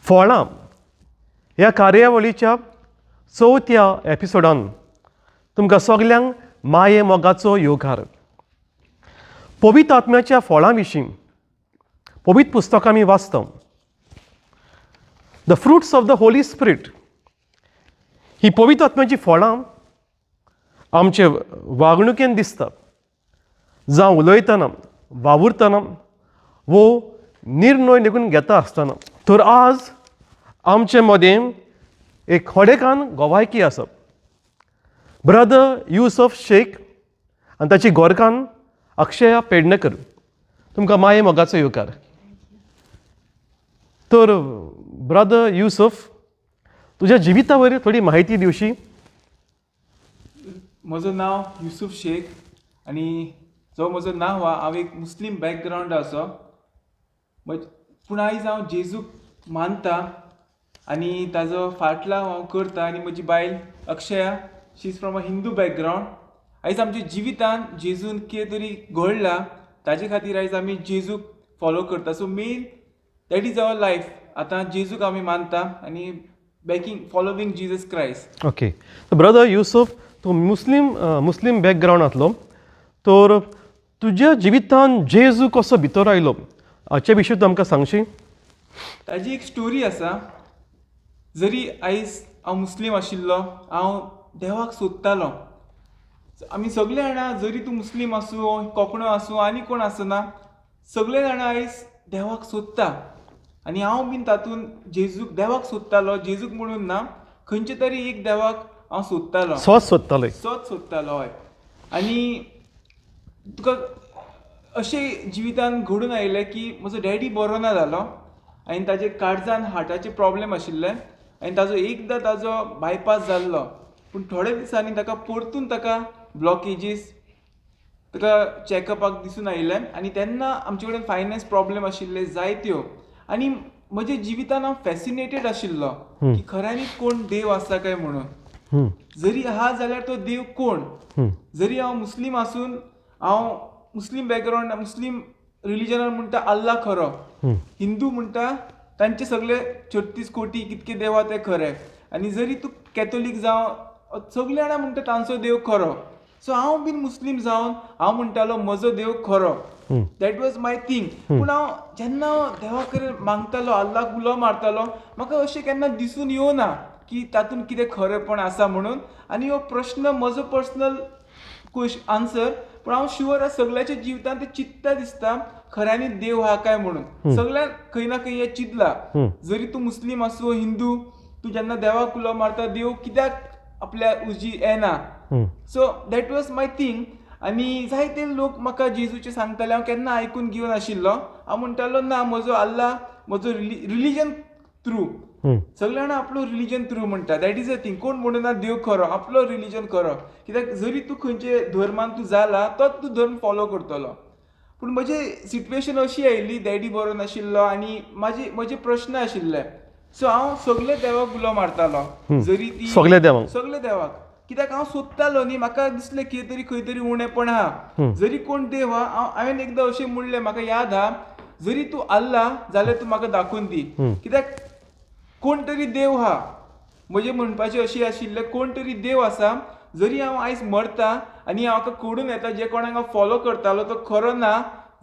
फळां ह्या कार्यावळीच्या चवथ्या एपिसोडान तुमकां सगल्यांक माये मोगाचो येवकार. पवित्र आत्म्याच्या फळां विशीं पवित्र पुस्तकां आमी वाचता. The fruits of the Holy Spirit ही पवित्र आत्म्याची फळां आमचे वागणुकेन दिसता, जावं उलयतना, वावुरतना वो निर्णय देखून घेता आसतना. तर आज आमचे मदें एक खोडेकान गोवायकी आसा, ब्रदर युसफ शेख आनी ताची गोरकान अक्षया पेडणेकर. तुमकां माये मोगाचो येवकार. तर ब्रदर युसफ, तुज्या जिविता वयर थोडी म्हायती दिवशी. म्हजो नांव युसुफ शेख आनी जो म्हजो नांव आहा, हांव एक मुस्लीम बॅकग्रावंड आसा, पूण आयज हांव जेजूक मानता आनी ताजो फाटलाव हांव करता. आनी म्हजी बायल Akshaya, she is from a Hindu background. आयज आमच्या जिवितान जेजून कितें तरी घडलां, ताजे खातीर आयज आमी जेजूक फॉलो करता. So main that is our life. आतां जेजूक आमी मानता आनी backing following Jesus Christ. Okay brother Yusuf, तूं मुस्लीम मुस्लीम बॅकग्रावंड आसलो, तर तुज्या जिवितान जेजू कसो भितर आयलो हाचे विशीं तूं आमकां सांगशी? ताजी एक स्टोरी आसा. जरी आयज हांव मुस्लीम आशिल्लो, हांव देवाक सोदतालो. आमी सगळे जाणां, जरी तूं मुस्लीम आसूं, कोंकणो आसूं, आनी कोण आसना, सगळे जाणां आयज देवाक सोदता. आनी हांव बीन तातूंत जेजूक देवाक सोदतालो. जेजूक म्हणून ना, खंयचे तरी एक देवाक हांव सोदतालो, सोद सोदतालो, सोद सोदतालो. हय. आनी तुका अशें जिवितान घडून आयलें की म्हजो डॅडी बरो ना जालो आनी ताजे काळजान हार्टाचे प्रॉब्लेम आशिल्ले आनी ताजो एकदां ताजो बायपास जाल्लो, पूण थोड्या दिसांनी ताका परतून ताका ब्लॉकेजीस ताका चॅकअपाक दिसून आयिल्लें. आनी तेन्ना आमचे कडेन फायनान्स प्रॉब्लेम आशिल्ले जायत्यो. आनी म्हज्या जिवितान हांव फॅसिनेटेड आशिल्लो की खऱ्यांनीच कोण देव आसा काय म्हणून. जरी आहा जाल्यार तो देव कोण? जरी हांव मुस्लीम आसून, हांव मुस्लीम बॅकग्रावंड, मुस्लीम रिलिजनान म्हणटा अल्ला खरो, हिंदू म्हणटा तांचे सगळे 36 कोटी कितके देव आहा ते खरे, आनी जरी तूं कॅथोलीक जावं, सगळे जाणां म्हणटा तांचो देव खरो. सो हांव बीन मुस्लीम जावन हांव म्हणटालो म्हजो देव खरो. That was my thing. पूण हांव जेन्ना देवा कडेन मागतालो, अल्लाक उलो मारतालो, म्हाका अशें केन्ना दिसून येवना की तातूंत कितें खरेपण आसा म्हणून. आनी हो प्रश्न म्हजो पर्सनल आन्सर, पूण हांव शुअर आसा सगळ्याच्या जिवितांत ते चित्ता दिसता खऱ्यांनी देव आहा काय म्हणून. सगळ्यांक खंय ना खंय हें चिंतलां. जरी तूं मुस्लीम आसूं हिंदू, तूं जेन्ना देवाक उलो मारता, देव कित्याक आपल्या उजी येना? So that was my thing. आनी जायते लोक म्हाका जेजूचें सांगताले, हांव केन्ना आयकून घेवन आशिल्लो. हांव म्हणटालो ना, म्हजो अल्ला, म्हजो रिलिजन थ्रू. सगळे जाणां आपलो रिलिजन थ्रू म्हणटा. That is a thing. कोण म्हणना देव खरो, आपलो रिलिजन खरो. कित्याक जरी तूं खंयचे धर्मान तूं जाला, तोच तूं धर्म फॉलो करतलो. पूण म्हजी सिट्युएशन अशी आयिल्ली, डॅडी बरो नाशिल्लो आनी म्हजे प्रश्न आशिल्ले. सो हांव सगळे देवाक उलो मारतालो, जरी ती सगळे देवाक, सगळे देवाक, कित्याक हांव सोदतालो न्ही. म्हाका दिसलें कितें तरी खंय तरी उणेपण आहा. जरी कोण देव आहा, हांवें एकदां अशें म्हणलें, म्हाका याद आहा, जरी तूं अल्ला जाल्यार तूं म्हाका दाखोवन दी. कित्याक कोण तरी देव आहा. म्हजें म्हणपाचें अशें आशिल्लें, कोण तरी देव आसा. जरी हांव आयज मरता आनी हांव म्हाका कळून येता जे कोणाक हांव फॉलो करतालो तो खरो ना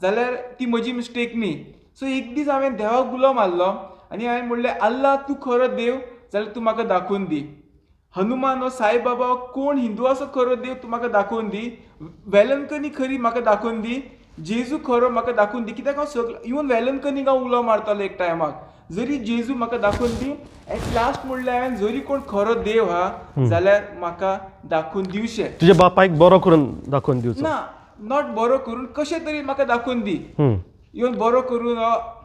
जाल्यार ती म्हजी मिस्टेक न्ही. सो एक दीस हांवें देवाक उलो मारलो आनी हांवें म्हणलें, अल्ला तूं खरो देव जाल्यार तूं म्हाका दाखोवन दी. हनुमान हो साईबाबा कोण हिंदू आसो खरो देव तूं म्हाका दाखोवन दी. वेलंकनी खरी म्हाका दाखोवन दी. जेजू खरो म्हाका दाखोवन दी. कित्याक हांव सगळें इवन वेलंकनीक हांव उलो मारतालो एक टायमाक, जरी जेजू म्हाका दाखोवन दी. एट लास्ट म्हणल्यार हांवें जरी कोण खरो देव आहा जाल्यार म्हाका दाखोवन दिवचें. तुज्या बापायक बरो करून दाखोवन दिवचो ना, not बरो करून, कशें तरी म्हाका दाखोवन दी. इवन बरो करून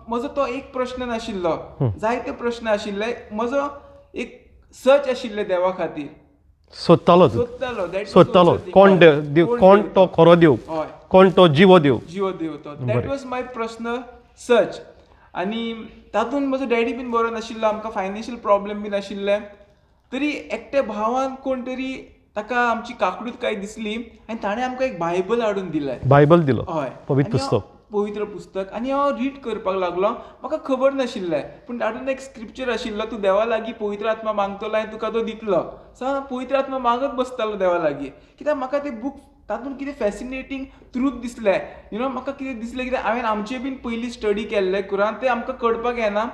म्हजो तो एक प्रश्न नाशिल्लो, जायते प्रश्न आशिल्ले. म्हजो एक सर्च आशिल्लें देवा खातीर. सोदतालो, सोदतालो, सोदतालो कोण देव, कोण तो खरो देव, कोण तो जिवो देव, जिवो देव तो. That was my personal search. आनी तातूंत म्हजो डॅडी बीन बरो नाशिल्लो, आमकां फायनान्शियल प्रॉब्लेम बीन आशिल्ले. तरी एकट्या भावान कोण तरी ताका आमची काकडूत काय दिसली आनी ताणें आमकां एक बायबल हाडून दिलें. बायबल दिलो, हय, पवित्र पुस्तक. पवित्र पुस्तक आनी हांव रीड करपाक लागलो. म्हाका खबर नाशिल्लें, पूण तातूंत एक स्क्रिप्चर आशिल्लो, तूं देवा लागीं पवित्र आत्मा मागतलो आनी तुका तो दितलो. सो हांव पवित्र आत्मा मागत बसतालो देवा लागीं, कित्याक म्हाका ते बूक तातूंत कितें फॅसिनेटींग ट्रूथ दिसलें. You know म्हाका कितें दिसलें, कित्याक हांवें आमचें बीन पयलीं स्टडी केल्लें कुरान, तें आमकां कळपाक येना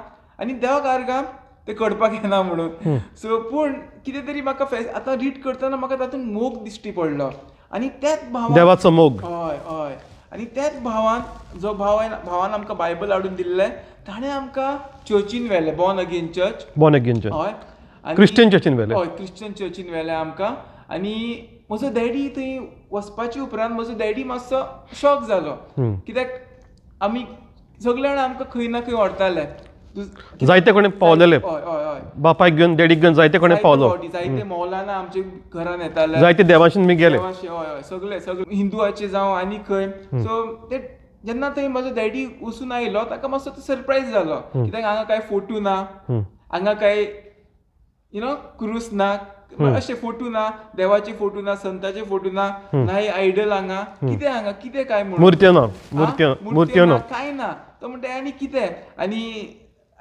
आनी देवाक आर्गां तें कळपाक येना म्हणून. सो पूण कितें तरी म्हाका आतां रीड करतना म्हाका तातूंत मोग दिश्टी पडलो आनी त्याच भावान देवाचो मोग. हय हय. आनी त्याच भावान, जो भावान आमकां बायबल हाडून दिल्लें, ताणें आमकां चर्चीन व्हेलें, born again church. Born again church. हय, क्रिश्चन चर्चीन व्हेलें. हय, क्रिश्चन चर्चीन व्हेलें आमकां. आनी म्हजो डॅडी थंय वचपाचे उपरांत म्हजो डॅडी मातसो शॉक जालो, कित्याक आमी सगळे जाणां आमकां खंय ना खंय व्हरताले, जायते कोणे पावलेले. हय हय हय. बापायक घेवन डॅडीक घेवन जायते कोणे पावलो, जायते मौलाना आमच्या घरान येताले, जायते देवाशीन मी गेले, हय हय, सगळे सगळे हिंदुआचे जावं आनी खंय. सो ते जेन्ना थंय म्हजो डॅडी वचून आयलो, ताका मातसो तो सरप्रायज जालो, कित्याक हांगा कांय फोटो ना, हांगा कांय you know क्रूस ना, अशे फोटो ना, देवाचे फोटो ना, संताचे फोटो ना, ना आयडल हांगा, कितें हांगा कितें काय म्हणून, मुर्त्यो ना, मुर्त्यो ना, कांय ना. तो म्हणटा आनी कितें, आनी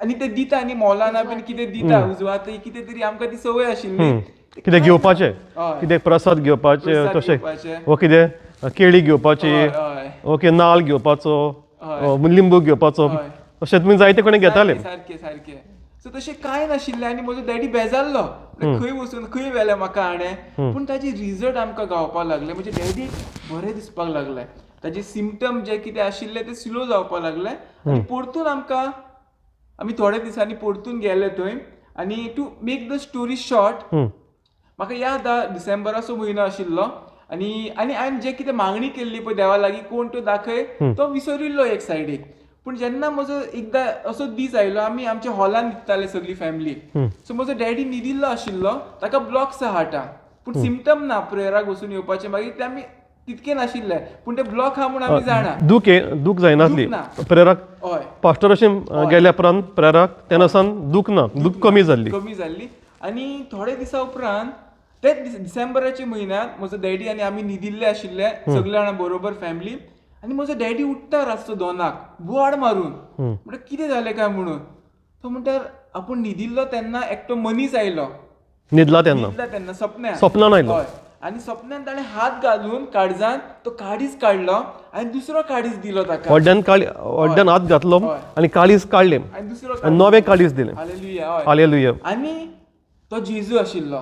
आनी ते दिता आनी मौलाना बीन कितें दिता, उजवाती कितें तरी आमकां ती संवय आशिल्ली, कितें घेवपाचें, कितें प्रसाद घेवपाचें, तशें वो कितें केळी घेवपाची, ओके नाल्ल घेवपाचो, लिंबू घेवपाचो, अशें तुमी जायते कडेन घेताले. सारकें सारकें. सो तशें कांय नाशिल्लें आनी म्हजो डॅडी बेजारलो, खंय वचून खंय व्हेलें म्हाका हाणें. पूण ताजे रिजल्ट आमकां गावपाक लागले, म्हणजे डॅडी बरें दिसपाक लागलें, ताजे सिमटम जे कितें आशिल्ले ते स्लो जावपाक लागले. आनी परतून आमकां आमी थोड्या दिसांनी परतून गेले थंय. आनी to make the story short, म्हाका याद आहा डिसेंबराचो म्हयनो आशिल्लो आनी आनी हांवें जे कितें मागणी केल्ली पळय देवा लागीं, कोण तो दाखय, तो विसरिल्लो एक सायडीक. पूण जेन्ना म्हजो एकदां असो दीस आयलो, आमी आमच्या हॉलान न्हिदताले सगळी फॅमिली. सो म्हजो डॅडी न्हिदिल्लो आशिल्लो, ताका ब्लॉक्स आहा हार्टाक, पूण सिमटम ना, प्रेयराक वचून येवपाचें मागीर ते आमी तितके नाशिल्ले, पूण ते ब्लॉक आहा म्हूण आमी जाणा. दूख जायनासली प्रेयराक, हय, पास्टर अशें गेल्या उपरांत प्रेयराक तेन्ना सावन दूख ना, दूख कमी जाल्ली, कमी जाल्ली. आनी थोडे दिसा उपरांत तेच डिसेंबराच्या म्हयन्यांत म्हजो डॅडी आनी आमी न्हिदिल्ले आशिल्ले सगळे जाणां बरोबर फॅमिली. आनी म्हजो डॅडी उठ्ठा रातचो 2 बोवाळ मारून, म्हणटा कितें जालें काय म्हणून. तो म्हणटा आपूण न्हिदिल्लो तेन्ना एकटो मनीस आयलो, न्हिदला तेन्ना, न्हिदला तेन्ना सपन्यान, सपनान आयलो. हय. आनी सपन्यान ताणें हात घालून काळजान तो काडीच काडलो आनी दुसरो काडीच दिलो ताका, व्हडल्यान हात घातलो आनी काळीज काडलें आनी दुसरो नवें काळीज दिलें. हालेलुया. हालेलुया. आनी तो जेजू आशिल्लो,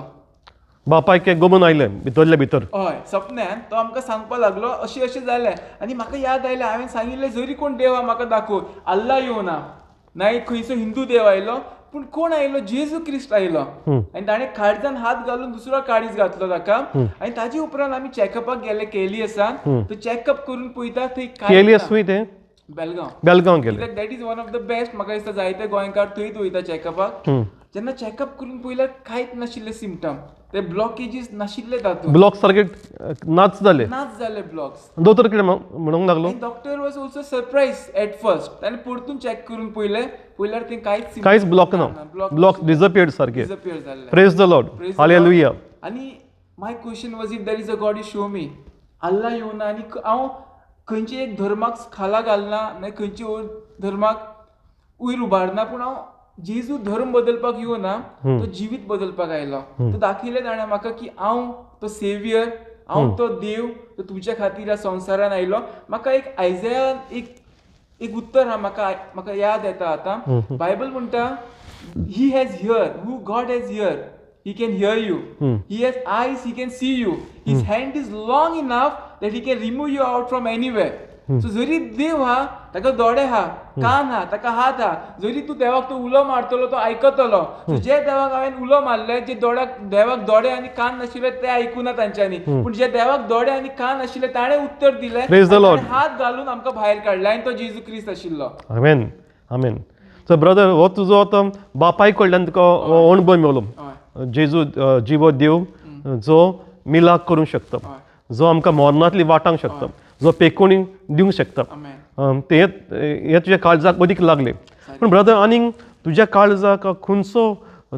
बापायक गोमून आयलें भितरले भितर. हय, सपन्यान तो आमकां सांगपाक लागलो अशें अशें जालें. आनी म्हाका याद आयलें, हांवें सांगिल्लें जरी कोण देवा म्हाका दाखोव, अल्ला येवना, ना खंयचो हिंदू देव आयलो, पूण कोण आयलो, जेजू क्रिस्त आयलो. आनी ताणें काळजान हात घालून दुसरो काळीज घातलो ताका. आनी ताजे उपरांत आमी चॅकअपाक गेले केएलईएसान, तो चॅकअप करून पळयता थंय केएलईएस खंय तें, बेलगांव, बेलगांव गेले. That is one of the best, म्हाका दिसता जायते गोंयकार थंयच वयता चॅकअपाक. जेन्ना चॅकअप करून पळयल्यार कांयच नाशिल्ले सिमटम, ते ब्लॉकेजीस नाशिल्ले तातूंत, ब्लॉक सारके नाच जाले, नाच जाले ब्लॉक्स. दोतोर कितें म्हणूंक लागलो, Doctor was also surprise at first. ताणें परतून चॅक करून पळयलें, पळयल्यार ते कांयच कांयच ब्लॉक ना, ब्लॉक डिसअपियर्ड, सारके डिसअपियर जाल्ले. Praise the Lord, hallelujah. आनी my question was, if there is a God, you show me. Allah येवना आनी हांव खंयचे एक धर्माक खाला घालना, ना खंयचे धर्माक वयर उबारना, पूण हांव जेजू धर्म बदलपाक येवना, तो जिवीत बदलपाक आयलो. तो दाखयलें ताणें म्हाका की हांव तो सेवियर, हांव तो देव, तो तुमच्या खातीर ह्या संवसारान आयलो. म्हाका एक आयजया एक उत्तर आहा, म्हाका म्हाका याद येता आतां. बायबल म्हणटा, he has ear, who God has ear, he can hear you. He has eyes, he can see you. His hand is long enough that he can remove you out from anywhere. So जरी देव हा, ताका दोळे हा, कान हा, ताका हात हा, जरी तूं देवाक तो उलो मारतलो तो आयकतलो. जे देवाक हांवें उलो मारले, जे दोळ्याक देवाक दोळे आनी कान नाशिल्ले ते आयकुना तांच्यांनी, पूण जे देवाक दोळे आनी कान आशिल्ले ताणें उत्तर दिलें, हात घालून आमकां भायर काडले, आनी तो जेजू क्रिस्त आशिल्लो. आमेन, आमेन. सो ब्रदर, हो तुजो आतां बापाय कडल्यान तुका हो अणभव मेवलो, जेजू जिवो देव जो मिलाक करूंक शकता, जो आमकां मरणांतली वाटांक शकता, जो पेकोणी दिवंक शकता, ते हे तुज्या काळजाक अदीक लागले. पूण ब्रदर, आनीक तुज्या काळजाक खंयचो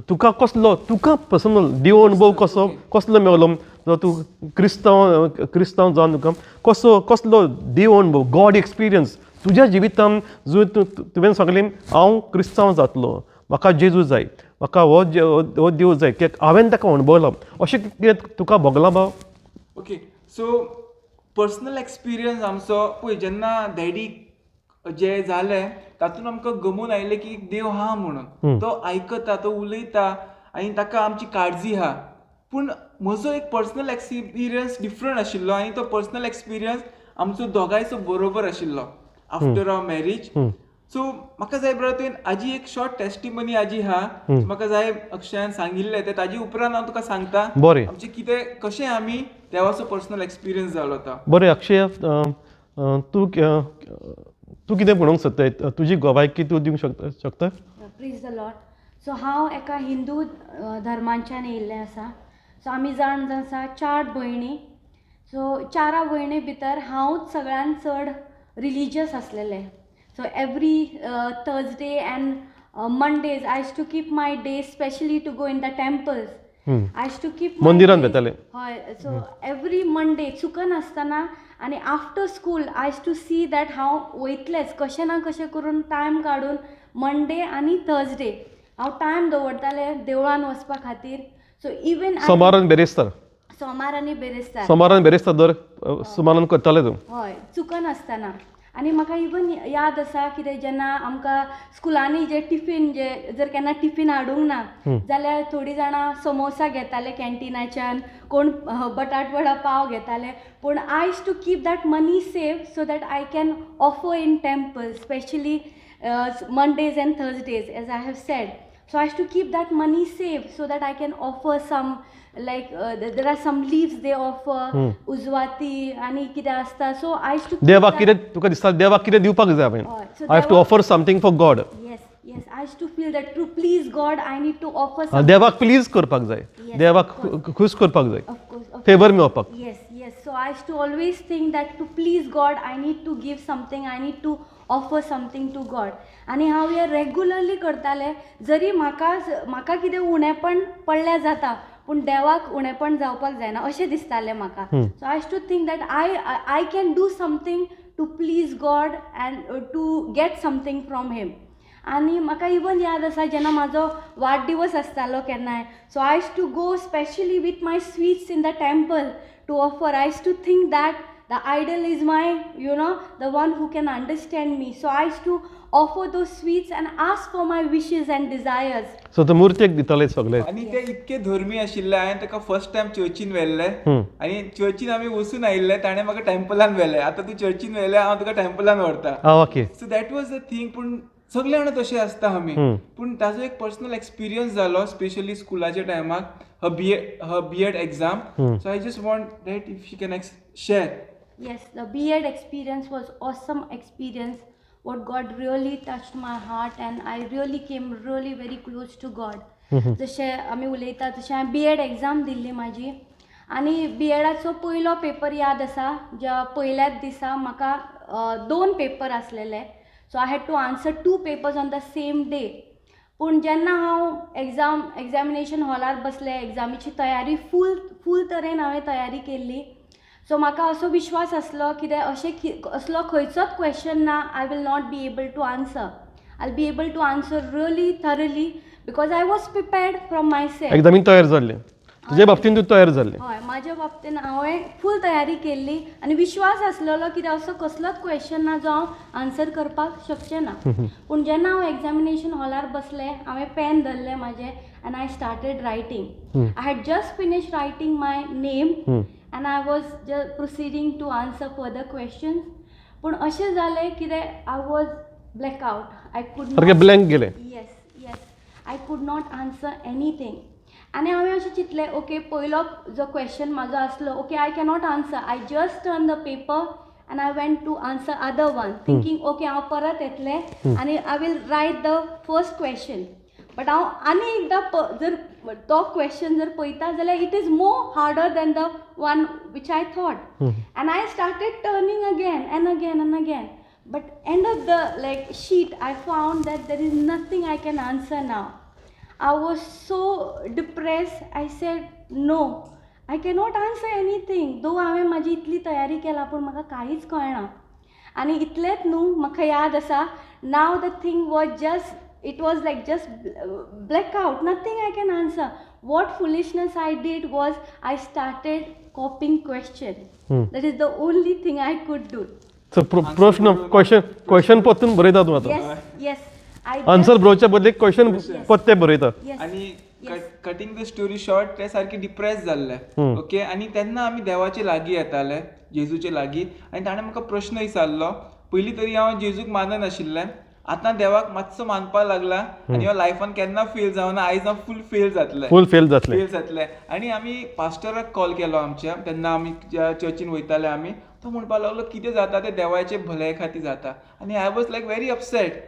तुका कसलो, तुका पर्सनल देव अणभव कसो कसलो मेवलो, जो तूं क्रिस्तांव क्रिस्तांव जावन तुका कसो कसलो देव अणभव, गॉड एक्सपिरियन्स तुज्या जिवितान जो तुवें सांगलें हांव क्रिस्तांव जातलो, म्हाका जेजू जाय, म्हाका हो देव जाय, कित्याक हांवें ताका अणभवला, अशें कितें तुका भोगलां भाव? ओके, सो पर्सनल एक्सपिरियन्स आमचो पळय, जेन्ना डॅडी जे जालें तातूंत आमकां गमून आयलें की देव आहा म्हणून, तो आयकता, तो उलयता आनी ताका आमची काळजी आहा. पूण म्हजो एक पर्सनल एक्सपिरियन्स डिफरंट आशिल्लो आनी तो पर्सनल एक्सपिरियन्स आमचो दोगांयचो बरोबर आशिल्लो आफ्टर our marriage. सो म्हाका जाय ब्रदर, तुवें आजी एक शॉर्ट टेस्टिमनी आजी आहा, म्हाका जाय अक्षयान सांगिल्लें तें, ताजी उपरांत हांव तुका सांगता बरें आमचें कितें कशें आमी देवाचो पर्सनल एक्सपिरियन्स जालो तो. बरें अक्षय, तूं कितें म्हणूंक सोदताय, तुजी गोवायकी तूं दिवंक शकता? प्रेज the Lord. सो हांव एका हिंदू धर्मांच्यान येयल्लें आसा. सो आमी जाण आसा 4 भयणी. सो 4 भयणी भितर हांवूच सगळ्यान चड रिलीजियस आसलेलें. So every Thursday and Mondays I used to keep my day specially to go in the temples. I used to keep मंदिरान वताले. हय, सो एवरी मंडे चुकनासतना आनी after school I used to see that हांव वयतलेंच कशें ना कशें करून time काडून Monday आनी थर्सडे हांव टायम दवरतालें देवळान वचपा खातीर. सो इवन सोमारान बेरेस्तार, सोमार आनी बेरेस्तार, सोमारान बेरेस्तार दर सुमारान करताले तूं? हय, चुकनासतना. आनी म्हाका इवन याद आसा कितें जेन्ना आमकां स्कुलांनी जे टिफीन जे जर केन्ना टिफीन हाडूंक ना जाल्यार थोडीं जाणां समोसा घेताले कॅन्टिनाच्यान, कोण बटाट वडा पाव घेताले, पूण I used to keep that money save so that I can offer in temple specially Mondays and Thursdays as I have said. So I used to keep that money safe so that I can offer some, like there are some leaves they offer, ujwati आनी कितें आसता. So I used to देवाक कितें तुका दिसता, देवाक कितें दिवपाक जाय हांवें, I have to offer something for God. Yes, yes, I used to feel that to please God I need to offer something. देवाक प्लीज करपाक जाय, देवाक खुश करपाक जाय, फेवर मेळोवपाक. Yes, yes. So I used to always think that to please God I need to give something, I need to offer something to God. आनी हांव हें रेगुलरली करतालें. जरी म्हाका कितें उणेपण पडल्यार जाता, पूण देवाक उणेपण जावपाक जायना अशें दिसतालें म्हाका. So I used to think that I can do something to please God and to get something from him. आनी म्हाका इवन याद आसा जेन्ना म्हाजो वाडदिवस आसतालो केन्नाय, so I used to go specially with my sweets in the temple to offer. I used to think that the idol is my, you know, the one who can understand me. So I used to offer those sweets and ask for my wishes and desires. So the मूर्तीक दिताले सगळे. आनी ते इतके धर्मी आशिल्ले, हांवें ताका first time चर्चीन व्हेल्ले आनी चर्चीन आमी वचून आयिल्ले, ताणें म्हाका टेम्पलान व्हेलें. आतां तूं चर्चीन व्हेलें, हांव तुका टेम्पलान व्हरता. Okay. So that was the thing. पूण सगळे जाणां तशें आसता आमी, पूण ताजो एक पर्सनल एक्सपिरियन्स जालो स्पेशली स्कुलाच्या टायमाक, her B Ed exam. So I just want that if she can share. Yes, the B.Ed experience was awesome experience. What God really touched my heart and I really came really very close to God. जशें आमी उलयता तशें हांवें B.Ed exam दिल्ली म्हाजी आनी B.Edाचो पयलो paper याद आसा, ज्या पयल्याच दिसा म्हाका 2 पेपर आसलेले. So I had to answer 2 papers on the same day. पूण जेन्ना हांव एग्जामिनेशन हॉलार बसलें, एग्जामीची तयारी फूल तरेन हांवें तयारी केल्ली. सो म्हाका असो विश्वास आसलो कितें अशें असलो खंयचोच क्वेश्चन ना I will not be able to answer. I will be able to answer really thoroughly because I was prepared from myself. Examine तयार जाल्लें तुजे बाबतीन, तूं तयार जाल्लें? हय, म्हाज्या बाबतीन हांवें फूल तयारी केल्ली आनी विश्वास आसलेलो कितें असो कसलोच क्वेश्चन ना जो हांव आन्सर करपाक शकचें ना. पूण जेन्ना हांव एग्जामिनेशन हॉलार बसलें, हांवें पेन धरलें म्हाजें and I started writing. I had just finish writing my name and I was just proceeding to answer further questions. पूण अशें जालें कितें I was black out. I could not, blank गेलें. Yes, yes, I could not answer anything. आनी हांवें अशें चिंतलें, okay पयलो जो क्वेश्चन म्हाजो आसलो, okay I cannot answer. I just turn the paper and I went to answer other one, thinking okay हांव परत येतलें आनी I will write the first question. But हांव आनी एकदां जर तो क्वेश्चन जर पळयता जाल्यार it is more harder than the one which I thought. And I started turning again and again and again. But end of the like sheet I found that there is nothing I can answer now. I was so depressed. I said no, I cannot answer anything. Though हांवें म्हाजी इतली तयारी केला पूण म्हाका कांयच कळना. आनी इतलेंच न्हू, म्हाका याद आसा, now the thing was just, it was like just black out, nothing I can answer. What foolishness I did was I started copying question. That is the only thing I could do. So प्रश्न question question परतून बरयता तूं आतां? Yes, I answer बरोवच्या बदले question पत्ते बरयता. आनी cutting the story short, ते सारके डिप्रेस जाल्ले, ओके. आनी तेन्ना आमी देवाचे लागीं येताले, जेजूचे लागीं, आनी ताणें म्हाका प्रश्न विचारलो. पयलीं तरी हांव जेजूक माननाशिल्लें, आतां देवाक मातसो मानपाक लागला आनी हांव लायफान केन्ना फेल जावना, आयज हांव फूल फेल जातलें. फूल फेल जातलें. फेल जातलें. आनी आमी पास्टराक कॉल केलो आमच्या, तेन्ना आमी ज्या चर्चीन वयताले आमी, तो म्हणपाक लागलो कितें जाता तें देवाचे भलाये खातीर जाता. आनी I was like very upset,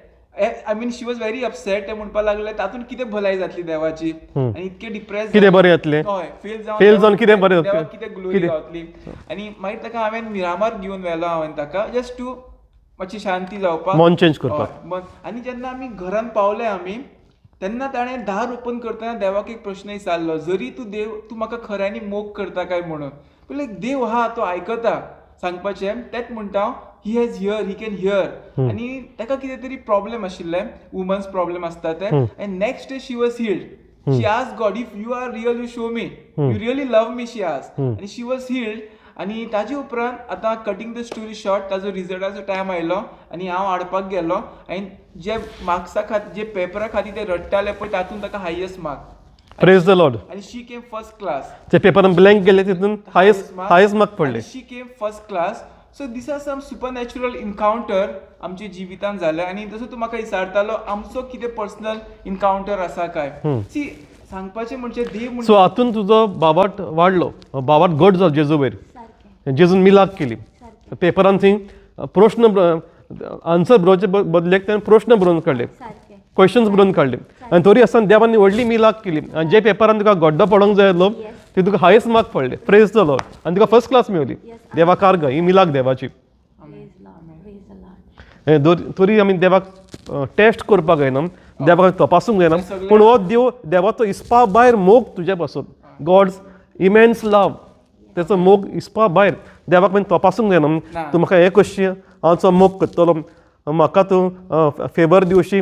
I mean she was very upset. ते म्हणपाक लागले तातूंत कितें भलाय जातली देवाची, आनी इतके डिप्रेस, कितें बरें जातलें, हय, फेल जावन फेल जावन कितें बरें देवाक कितें ग्लोरी गावतली. आनी मागीर ताका हांवें मिरामार घेवन व्हेलो, हांवें ताका जस्ट टू मातशी शांती जावपाक, मन चेंज करपाक. मन. आनी जेन्ना आमी घरान पावले आमी, तेन्ना ताणें दार ओपन करतना देवाक एक प्रश्न विचारलो, जरी तूं देव, तूं म्हाका खऱ्यांनी मोग करता काय म्हणून. पळय देव आहा, तो आयकता सांगपाचें, तेंच म्हणटा हांव, he has hear, he can hear. आनी ताका कितें तरी प्रॉब्लेम आशिल्लें, वुमन्स प्रॉब्लेम आसता तें. आनी next day she was healed. She ask God, if you are real you show me, you really love me, she ask, आनी she was healed. आनी ताजे उपरांत आतां कटिंग the story short, ताजो रिजल्टाचो टायम आयलो आनी हांव हाडपाक गेलो, आनी जे मार्क्सा खातीर, जे पेपरा खातीर ते रडटाले पळय, तातूंत ताका highest mark. Praise the Lord. आनी शी केम फर्स्ट क्लास. ते पेपरान ब्लँक गेले तितून हायस्ट हायस्ट मार्क पडले. She came first class. So this are some supernatural encounter आमच्या जिवितान जाले. आनी जसो तूं म्हाका विचारतालो आमचो कितें पर्सनल इनकावंटर आसा काय, सी सांगपाचें म्हणजे देव. सो हातून तुजो बाबाट वाडलो, बाबाट घट जालो जेजू वयर, जेजून मिलाक केली. पेपरान थंय प्रश्न आन्सर बरोवचे बदलेक ताणें प्रश्न बरोवन काडले, क्वेश्चन्स बरोवन काडले, आनी तरी आसतना देवान व्हडली मिलाक केली. आनी जे पेपरान तुका गड्डो पडोंक जाय आसलो ते तुका हायस्ट मार्क पडले. प्रेज the Lord. आनी तुका फर्स्ट क्लास मेवली. देवा कारग ही मिलाक देवाची. तरी आमी देवाक टेस्ट करपाक जायना, देवाक तपासूंक जायना, पूण हो देव देवाचो इस्पा भायर मोग तुज्या पासून, गॉड्स इमेन्स लव, तेचो मोग इस्पा भायर. देवाक मागीर तपासूंक जायना, तूं म्हाका हें कशी, हांव तुजो मोग करतलो, म्हाका तूं फेवर दिवशी,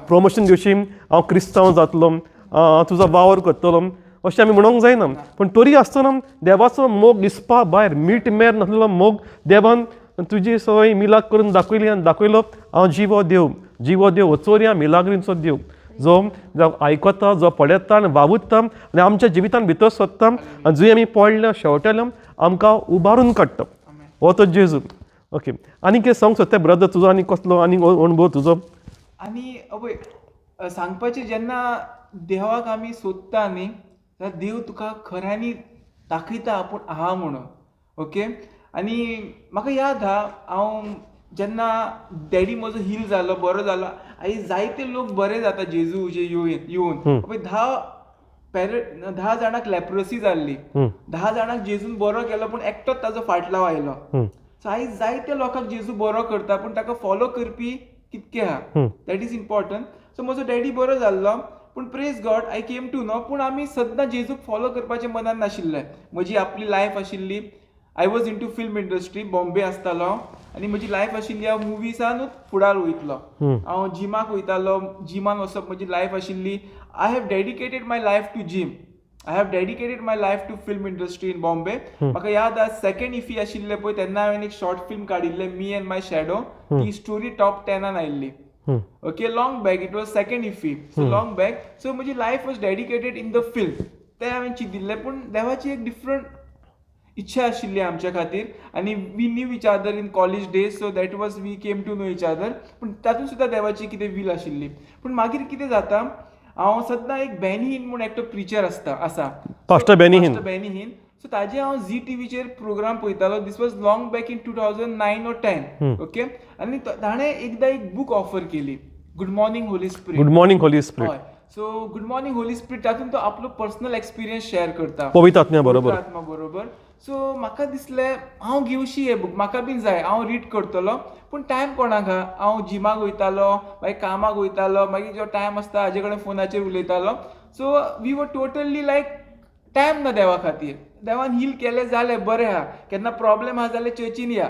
प्रमोशन दिवशी, हांव क्रिस्तांव जातलो, हांव तुजो वावर करतलो, अशें आमी म्हणूंक जायना. पूण तरी आसतना देवाचो मोग इस्पा भायर, मीठ मेर नासलेलो मोग देवान तुजी सवय मिलाक करून दाखयली आनी दाखयलो हांव जिवो देव, जिवो देव वचोरया मिलाग्रींचो देव, जो आयकता, जो पळयता आनी वावुरता आनी आमच्या जिवितान भितर सोदता, आनी जंय आमी पडले शेवटेले आमकां उबारून काडटा, हो तो जेजू. ओके, आनी कितें सांगूंक सोदता ब्रदर तुजो, आनी कसलो आनी अणभव तुजो? आनी अबय सांगपाचें, जेन्ना देवाक आमी सोदता न्ही, जाल्यार देव तुका खऱ्यांनी दाखयता आपूण आहा म्हणून. ओके, आनी म्हाका याद आहा, हांव जेन्ना डॅडी म्हजो हील जालो, बरो जालो, आयज जायते लोक बरे जाता जेजू जे येवन. पळय 10 जाणांक लेप्रोसी जाल्ली, 10 जाणांक जेजून बरो केलो, पूण एकटोच ताजो फाटलाव आयलो. सो आयज जायते लोकांक जेजू बरो करता, पूण ताका फॉलो करपी कितके आहा, that is important. सो म्हजो डॅडी बरो जाल्लो, पूण praise God I came to know. पूण आमी सद्दां जेजूक फॉलो करपाचें मनान नाशिल्लें. म्हजी आपली लायफ आशिल्ली, I was into film industry, Bombay आसतालो, आनी म्हजी लायफ आशिल्ली हांव मुवीसानूच फुडार वयतलो. हांव जिमाक वयतालो, जिमान वचप म्हजी लायफ आशिल्ली. I have dedicated my life to gym, I have dedicated my life to film industry in Bombay. म्हाका याद आसा, सेकंड इफी आशिल्लें पळय, तेन्ना हांवें एक शॉर्ट फिल्म काडिल्लें, मी एंड my shadow, ती स्टोरी टॉप 10 आयिल्ली. Okay, long back, it was second IFFI, so long back. So म्हजी life was dedicated in the film, तें हांवें चिंतिल्लें. पूण देवाची एक डिफरंट इच्छा आशिल्ली आमच्या खातीर, आनी we knew each other in college days, so that was we came to know each other. पूण तातूंत सुद्दां देवाची कितें वील आशिल्ली. पूण मागीर कितें जाता, हांव सद्दां एक बेनी हिन म्हूण एकटो प्रिचर आसता, आसा, pastor Benny Hinn, Benny Hinn. So ताजे हांव झी टीव्हीचेर प्रोग्राम पळयतालो. This was long back in 2009 or 10. Okay, आनी ताणें एकदां एक बूक ऑफर केली, good morning holy spirit. Good morning holy spirit. हय, so good morning holy spirit, तातूंत तो आपलो पर्सनल एक्सपिरियन्स शेअर करता पवित्र आत्म्या बरोबर, आत्मा बरोबर. सो म्हाका दिसलें हांव घेवशी हे बूक, म्हाका बीन जाय, हांव रीड करतलो. पूण टायम कोणाक आहा, हांव जिमाक वयतालो, मागीर कामाक वयतालो, मागीर जो टायम आसता हाजे कडेन फोनाचेर उलयतालो. So we were totally like time ना देवा खातीर. देवान हील केलें जालें बरें आहा, केन्ना प्रॉब्लेम आहा जाल्यार चर्चीन या,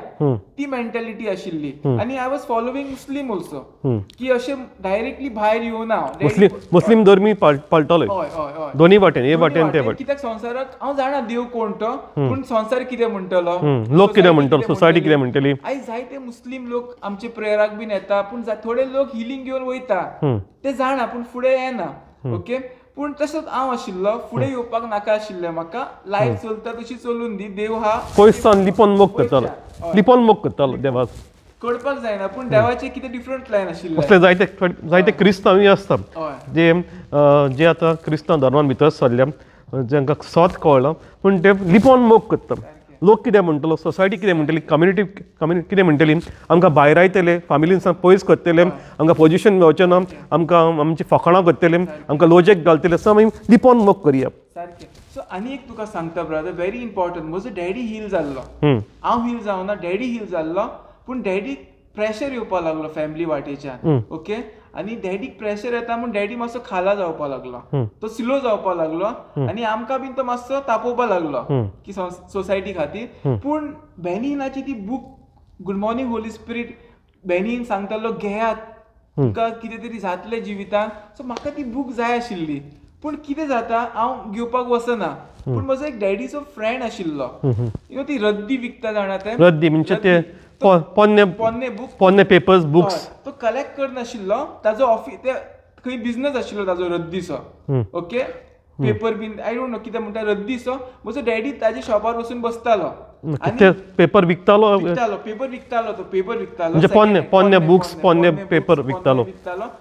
ती मेंटेलिटी आशिल्ली. आनी I was following Muslim also, की अशें डायरेक्टली भायर येवना हांव. मुस्लीम धर्मी पाळटाले. हय हय हय, दोनी वाटेन, हे वाटेन ते वाटेन. कित्याक संवसाराक हांव जाणा देव कोण तो, पूण संवसार कितें म्हणटलो, लोक कितें म्हणटलो, सोसायटी कितें म्हणटली. आयज जायते मुस्लीम लोक आमचे प्रेयराक बीन येता, पूण थोडे लोक हिलींग घेवन वयता, ते जाणा पूण फुडें येना. ओके, पूण तसोच हांव आशिल्लो, फुडें येवपाक नाका आशिल्लें म्हाका. लायफ चलता तशी चलून दी, देव हा पयसान लिपोन मोग करतालो, लिपोन मोग करतालो देवाक कळपाक जायना, पूण देवाचे कितें डिफरंट प्लॅन आशिल्ले. असले जायते जायते क्रिस्तांवूय आसता जे जे आतां क्रिस्तांव धर्मान भितर सरल्या, जांकां सत कळ्ळां पूण ते लिपोन मोग करता. लोक कितें म्हणटलो, सोसायटी कितें म्हणटली, कम्युनिटी कितें म्हणटली, आमकां भायर आयतले, फॅमिलीन सावन पयस करतले, आमकां पोजिशन मेळचें ना, आमकां आमची फकाणां करतले, आमकां लोजेक घालतले, सो आमी लिपोन मोग करया. सारकें. सो आनी एक तुका सांगता ब्रदर, व्हेरी इम्पॉर्टंट, म्हजो डॅडी हील जाल्लो, हांव हील जावना, डॅडी हील जाल्लो, पूण डॅडीक प्रेशर येवपाक लागलो फॅमिली वाटेच्यान. ओके, आनी डॅडीक प्रेशर येता म्हूण डॅडी मातसो खाला जावपाक लागलो, तो स्लो जावपाक लागलो, आनी आमकां बीन तो मातसो तापोवपाक लागलो की सोसायटी खातीर. पूण बेनीनाची ती book good morning holy spirit, Benny Hinn सांगतालो घेयात, तुमकां कितें तरी जातलें जिवितान. सो म्हाका ती बूक जाय आशिल्ली, पूण कितें जाता हांव घेवपाक वचना. पूण म्हजो एक डॅडीचो फ्रेंड आशिल्लो, you know ती रद्दी विकता जाणा, ते रद्दी म्हणजे ते पोन्ने पोन्ने बूक, पोन्ने पेपर्स बुक्स तो कलेक्ट करनाशिल्लो, ताजो ऑफिस ते खंय बिजनस आशिल्लो ताजो रद्दीचो. ओके, पेपर बीन I don't know कितें म्हणटा रद्दीचो. म्हजो डॅडी ताजे शॉपार वचून बसतालो, पेपर विकतालो, पेपर विकतालो, तो पेपर विकतालो म्हणजे पोन्ने पोन्ने बुक्स, पोन्ने पेपर विकतालो.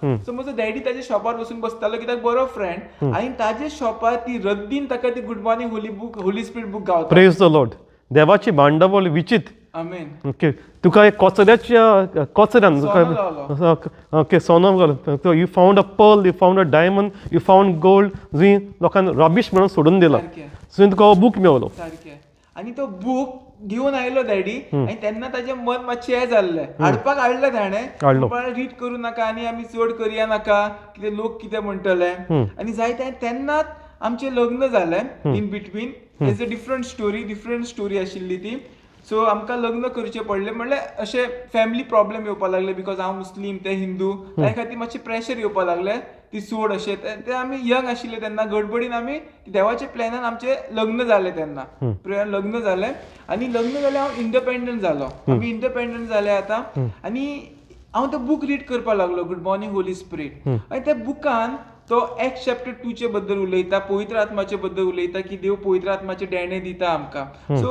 सो म्हजो डॅडी ताजे शॉपार वचून बसतालो कित्याक बरो फ्रेंड, आनी ताजे शॉपार ती रद्दीन ताका ती good morning holy book, holy spirit book गावता. प्रेज the Lord. देवाची मांडावळ विचित. आमेन. ओके, तुका एक कचऱ्याच्या कचऱ्यान ओके सोनो घालो, you found a pearl, you found a diamond, you found gold, जी लोकांनी रबीश म्हणून सोडून दिला, सो तुका हो बूक मेवलो. सारकें. आनी तो बूक घेवन आयलो डॅडी, आनी तेन्ना ताजें मन मातशें हें जाल्लें, हाडपाक हाडलें ताणें, रीड करूं नाका आनी आमी चड करया नाका, कितें लोक कितें म्हणटले. आनी जायते तेन्नाच आमचें लग्न जालें. In between is a different story, different story आशिल्ली ती. सो आमकां लग्न करचें पडलें, म्हणल्यार अशें फॅमिली प्रॉब्लेम येवपाक लागले, because हांव मुस्लीम ते हिंदू, त्या खातीर मातशें प्रेशर येवपाक लागलें, ती सोड अशें. ते आमी यंग आशिल्ले तेन्ना, गडबडीन आमी देवाच्या प्लॅनान आमचें लग्न जालें तेन्ना, लग्न जालें. आनी लग्न जालें हांव इंडिपेंडंट जालो, आमी इंडिपेंडंट जाले आतां. आनी हांव तो बूक रीड करपाक लागलो, गुड मॉर्निंग होली स्पिरीट. आनी त्या बुकान तो एक्ट चॅप्टर 2 बद्दल उलयता, पवित्र आत्माचे बद्दल उलयता, की देव पवित्र आत्माचे देणे दिता आमकां. So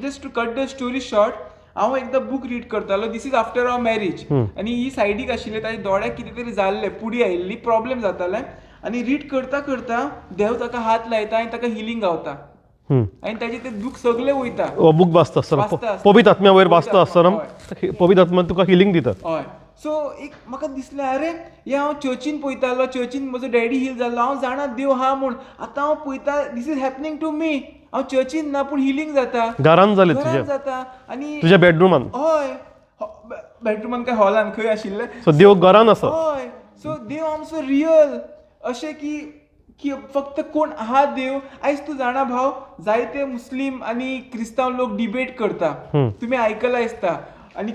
just to cut the story short, हांव एकदां बूक रीड करतालो, this is after our marriage, आनी ही सायडीक आशिल्ले, ताजे दोळ्याक कितें तरी जाल्लें, पुडी आयिल्ली, प्रॉब्लेम जाताले. आनी रीड करता करता देव ताका हात लायता आनी ताका हिलींग गावता, आनी ताजे ते दूख सगळे वयता. बूक वाचता आसतना, पवित्र आत्म्या वयर वाचता आसतना पवित्र आत्मा तुका हिलींग दिता. हय. सो एक म्हाका दिसलें, अरे हें हांव चर्चीन पळयतालो, चर्चीन म्हजो डॅडी हील जाल्लो, हांव जाणा देव आहा म्हूण, आतां हांव पळयता this is happening to me. हांव चर्चीन ना पूण हिलींग जाता, घरान जालें तुज्या, जाता आनी तुज्या बेडरुमान. हय, बेडरुमान काय हॉलान खंय आशिल्लें. सो देव घरान आसा. हय. सो देव आमचो रियल, अशें की की फक्त कोण आहा देव. आयज तूं जाणा भाव, जायते मुस्लीम आनी क्रिस्तांव लोक डिबेट करता, तुमी आयकलां आसता. आनी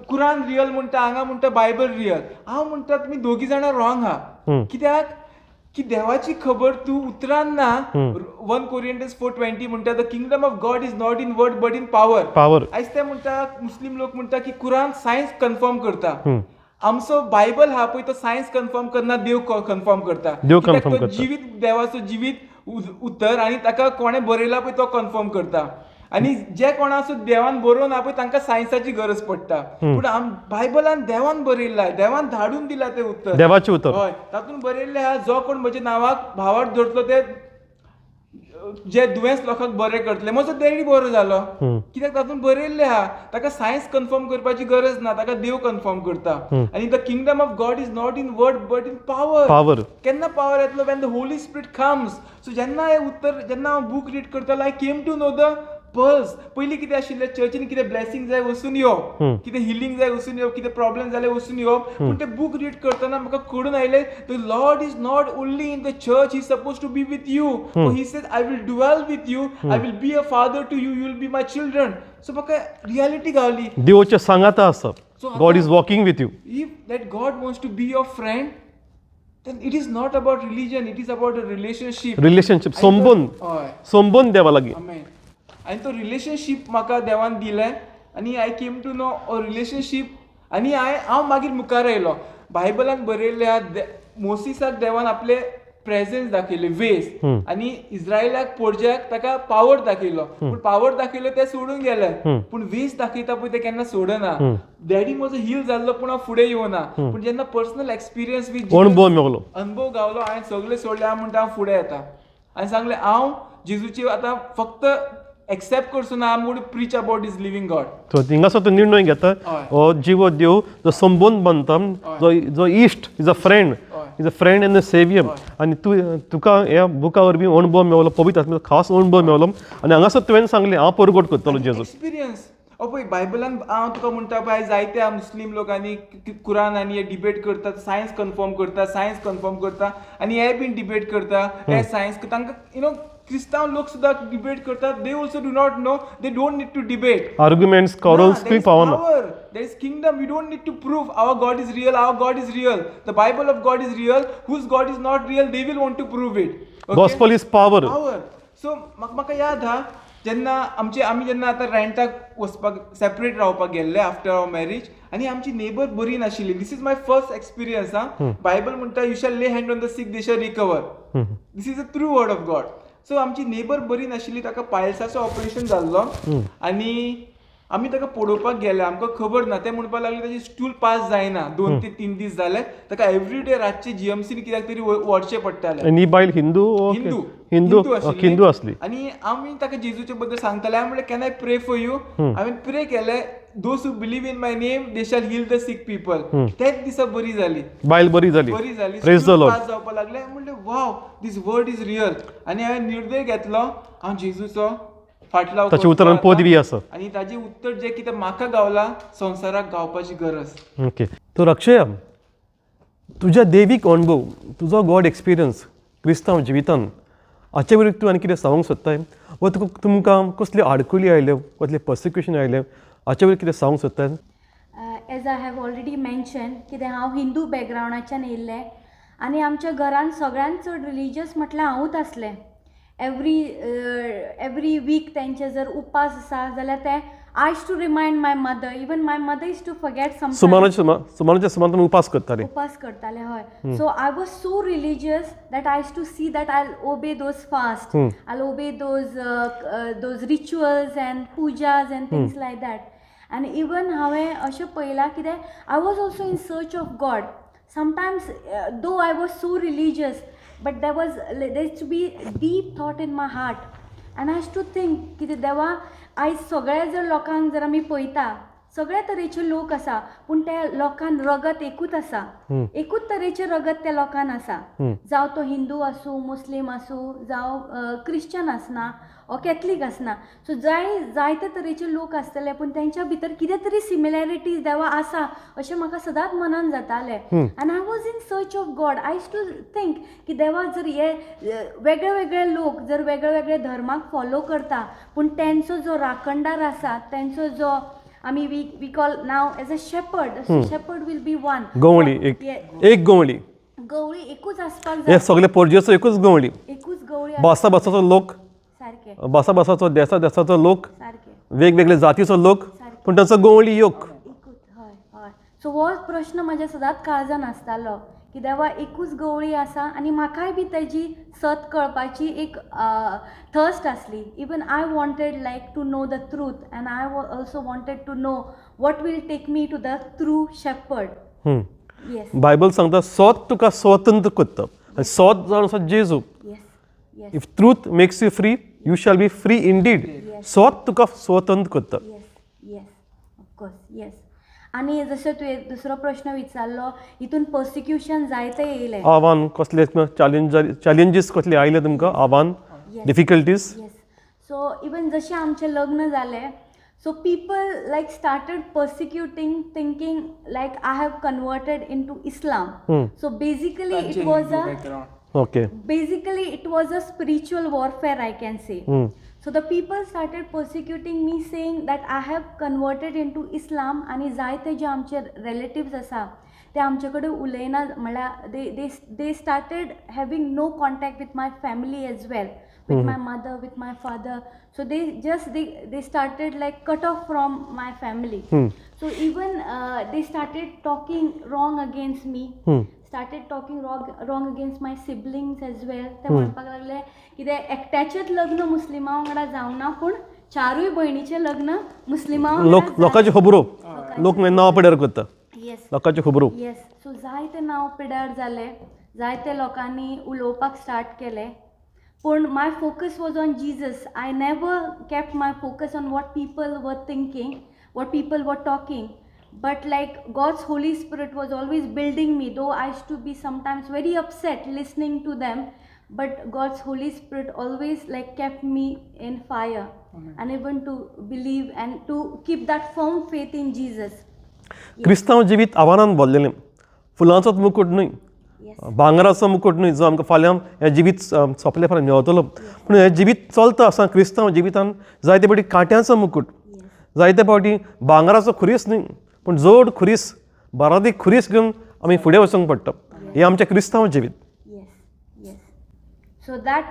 कुरान रियल म्हणटा, हांगा म्हणटा बायबल रियल. हांव म्हणटा तुमी दोगी जाणां रॉंग आहा. कित्याक की देवाची खबर तूं उतरान ना. 1 Corinthians 4:20 म्हणटा the kingdom of God is not in word but in power. Power. आयज ते म्हणटा, मुस्लीम लोक म्हणटा की कुरान सायन्स कन्फर्म करता, आमचो बायबल आहा पळय तो सायन्स कन्फर्म करना, देव कन्फर्म करता. देव कन्फर्म करता. जिवीत देवाचो जिवीत उतर आनी ताका कोणें बरयला पळय तो कन्फर्म करता. आनी जे कोणा देवान बरोवन ना पळय तांकां सायन्साची गरज पडटा, पूण बायबलान देवान बरयल्ला, देवान धाडून दिला तें उतर, देवाचें उतर. हय, तातूंत बरयल्लें आहा जो कोण म्हज्या नांवाक भावार्थ धरतलो ते जे दुयेंस लोकांक बरें करतले. म्हजो डॅडी बरो जालो कित्याक तातूंत बरयल्लें आहा, ताका सायन्स कन्फर्म करपाची गरज ना, ताका देव कन्फर्म करता. आनी the kingdom of God is not in word but in power. Power केन्ना पावर येतलो? When the holy spirit comes. So जेन्ना हें उतर, जेन्ना हांव बूक रीड करतालो, I came to know the pulse. पयलीं कितें आशिल्लें, चर्चीन कितें ब्लेसिंग जाय वचून येवप, कितें हिलींग जाय वचून येवप, कितें प्रॉब्लम जालें वचून येवप. पूण ते बूक रीड करतना म्हाका कळून आयलें, the Lord is not only in the church, he suppose to be with you. He says I will dwell with you, I will be a father to you, you will be my children. So म्हाका reality गावली. देवाच्या सांगाता आसप. So God is walking with you. If that God wants to be your friend, then it is not about religion, it is about a relationship. Relationship, संबंद. हय. संबंद देवा लागीं. आमेन. आनी तो रिलेशनशीप म्हाका देवान दिलें आनी I came to know a relationship. आनी हांव मागीर मुखार आयलो. बायबलान बरयल्लें आहा, मोसीसाक देवान आपले प्रेझेन्स दाखयले वेस, आनी इस्रायलाक पोरज्याक ताका पावर दाखयलो. पूण पावर दाखयलो ते सोडून गेले, पूण वेस दाखयता पळय ते केन्ना सोडना. डॅडी म्हजो हील जाल्लो, पूण हांव फुडें येवना. पूण जेन्ना पर्सनल एक्सपिरियन्स विथ अणभव मेवलो, अणभव गावलो, हांवें सगळें सोडलें. हांव म्हणटा हांव फुडें येता आनी सांगलें हांव जेजूची आतां फक्त एक्सेप्ट करचो ना, I am going to preach about this living God. So थिंगासर तूं निर्णय घेता, हो जिवो देव जो संबंद बांदता, जो जो इश्ट, is a friend, is a friend and a saviour. आनी तूं तुका ह्या बुका वरवीं अणभव मेवलो, पवित्र आत्म्याचो खास अणभव मेवलो आनी हांगासर तुवें सांगलें हांव परगट करतलो जेजू. एक्सपिरियन्स. ओ पळय बायबलान हांव तुका म्हणटा पळय, जायत्या मुस्लीम लोकांनी कुरान आनी हे डिबेट करतात, सायन्स कन्फर्म करता, सायन्स कन्फर्म करता आनी हे बीन डिबेट करता. हे सायन्स तांकां you know क्रिस्तांव लोक सुद्दां डिबेट करतात. They also do not know, they don't need to debate. Arguments, quarrels खंय पावना. There is kingdom. We don't need to prove our God is real. Our God is real. The Bible of God is real. Whose God is not real, they will want to prove it. Okay? Gospel is power. Power. So म्हाका याद हा, जेन्ना आमचे आमी जेन्ना आतां रेंटाक वचपाक separate रावपाक गेल्ले आफ्टर our marriage, आनी आमची नेबर बरी नाशिल्ली. This is my first experience. हा, बायबल म्हणटा you shall lay hand on the sick, they shall recover. This is a true word of God. So आमची नेबर बरी नाशिल्ली, ताका पायल्साचो ऑपरेशन जाल्लो आनी आमी ताका पळोवपाक गेले. आमकां खबर ना, ते म्हणपाक लागले ताची स्टूल पास जायना, 2 ते 3 दीस जाले ताका. एवरी डे रातचे जीएमसीन कित्याक तरी व्हरचें पडटालें. आनी ही बायल हिंदू? हिंदू. हिंदू, हिंदू आसली. आनी आमी ताका जेजूचे बद्दल सांगताले. हांवें म्हणलें can I pray for you? हांवें प्रे केलें, those who believe in my name they shall heal the sick people. त्याच दिसा बरी जाली बायल, बरी जाली. बरी जाली. Praise the Lord. पास जावपाक लागले. म्हणलें वाव, this word is real. आनी हांवें निर्णय घेतलो, हांव जेजूचो फाटलाव ताच्या उतरान पदवी आसा आनी ताजें उत्तर जें कितें म्हाका गावला संवसाराक गावपाची गरज. ओके, तर अक्षया, तुज्या देवीक अणभव, तुजो गॉड एक्सपिरियन्स क्रिस्तांव जिवितान, हाचे वयर तूं आनी कितें सांगूंक सोदताय, वा तुका तुमकां कसल्यो आडखळी आयल्यो, कसलें पर्सिक्युशन आयलें, हाचे वयर कितें सांगूंक सोदताय? As I have already mention, कितें हांव हिंदू बॅकग्रावंडाच्यान येयल्लें आनी आमच्या घरान सगळ्यांत चड रिलिजियस म्हटल्यार हांवूच आसलें. एवरी एवरी वीक तेंचे जर उपास आसा जाल्यार ते I used to remind my mother. Even my mother used to forget some. सुमाराच्या सुमार तुमी उपास करताले? उपास करताले, हय. So I was so religious that I used to see that I obey those fast, I obey those rituals and pujas and things like that. आनी even हांवें अशें पळयलां कितें I was also in search of God sometimes. Though I was so religious, but there to be deep thought in my heart and I to think कितें देवा, आयज सगळ्या जर लोकांक जर आमी पळयता, सगळ्या तरेचे लोक आसा, पूण त्या लोकांक रगत एकूच आसा, एकूच तरेचें रगत त्या लोकांक आसा. जावं तो हिंदू आसूं, मुस्लीम आसूं, जावं क्रिश्चन आसना ओ कॅथलीक आसना. सो जायते तरेचे लोक आसतले, पूण तेंच्या भितर कितें तरी सिमिलॅरिटीज देवा आसा अशें म्हाका सदांच मनान जातालें. आनी I was in search of God. I used to think की देवा, जर हे वेगळे वेगळे लोक जर वेगळे वेगळे धर्माक फॉलो करता, पूण तेंचो जो राखणदार आसा, तेंचो जो आमी we call now as a shepherd, shepherd will be one. गवळी, एक एक गवळी. गवळी एकूच आसपाक हे जाय. सगळे पोरजेचो एकूच गवळी. एकूच गवळी. भासा भासाचो लोक सारकें. भासा भासाचो, देसा देसाचो लोक, सारकें. वेगवेगळे जातीचो लोक, पूण तांचो गवळी योग. एकूच, हय हय. सो हो प्रश्न म्हाज्या सदांच काळजान आसतालो की देवा, एकूच गवळी आसा आनी म्हाकाय बी तेजी सत कळपाची एक थर्स्ट आसली. Even I wanted like to know the truth and I also wanted to know what will take me to the true shepherd. Yes. Bible सांगता, सोत तुका स्वतंत्र करता आनी सोत जावन आसा जेजू. Yes yes If truth makes you free, you shall be free indeed. सोत तुका स्वतंत्र करता. Yes, of course, yes. आनी जशें तुवें दुसरो प्रश्न विचारलो, हितून पर्सिक्युशन जायते येयलें. आव्हान कसले, चॅलेंजीस कसले आयले तुमकां, आव्हान, डिफिकल्टीज? येस. सो इवन जशें आमचें लग्न जालें, so people like started persecuting, thinking like I have converted into Islam. So basically it was a okay basically it was a spiritual warfare, I can say. So the people started persecuting me, saying that I have converted into Islam. आनी जायते जे आमचे relatives आसा ते आमचे कडेन उलयना, म्हणल्यार they started having no contact with my family as well, with my mother, with my father. So they just they started like cut off from my family. So even they started talking wrong against me, started talking wrong against my siblings as well. ते म्हणपाक लागले कितें एकट्याचेच लग्न मुस्लिमा वांगडा जावना, पूण चारूय भयणीचें लग्न मुस्लिमा लोक लोकांच्यो खबरो, लोक मागीर नांव पिड्यार करता. येस. लोकांच्यो खबरो. येस, सो जायते नांव पिड्यार जाले, जायते लोकांनी उलोवपाक स्टार्ट केलें, पूण my focus was on Jesus. I never kept my focus on what people were thinking, what people were talking, but like God's Holy Spirit was always building me. Though I used to be sometimes very upset listening to them, but God's Holy Spirit always like kept me in fire and even to believe and to keep that firm faith in Jesus. क्रिस्तांव जिवीत आव्हानान भरलेलें, फुलांचोच मुकूट न्हय, भांगराचो मुकूट न्हय जो आमकां फाल्यां हें जिवीत सोंपले फाल्यां मेळटलो, पूण हें जिवीत चलता आसतना क्रिस्तांव जिवितान जायते फावटी कांट्यांचो मुकूट, जायते फावटी भांगराचो खुरीस न्हय पूण जड खुरीस, बारादीक खुरीस घेवन आमी फुडें वचूंक पडटा. हें आमचें क्रिस्तांव जिवीत. Yes. So that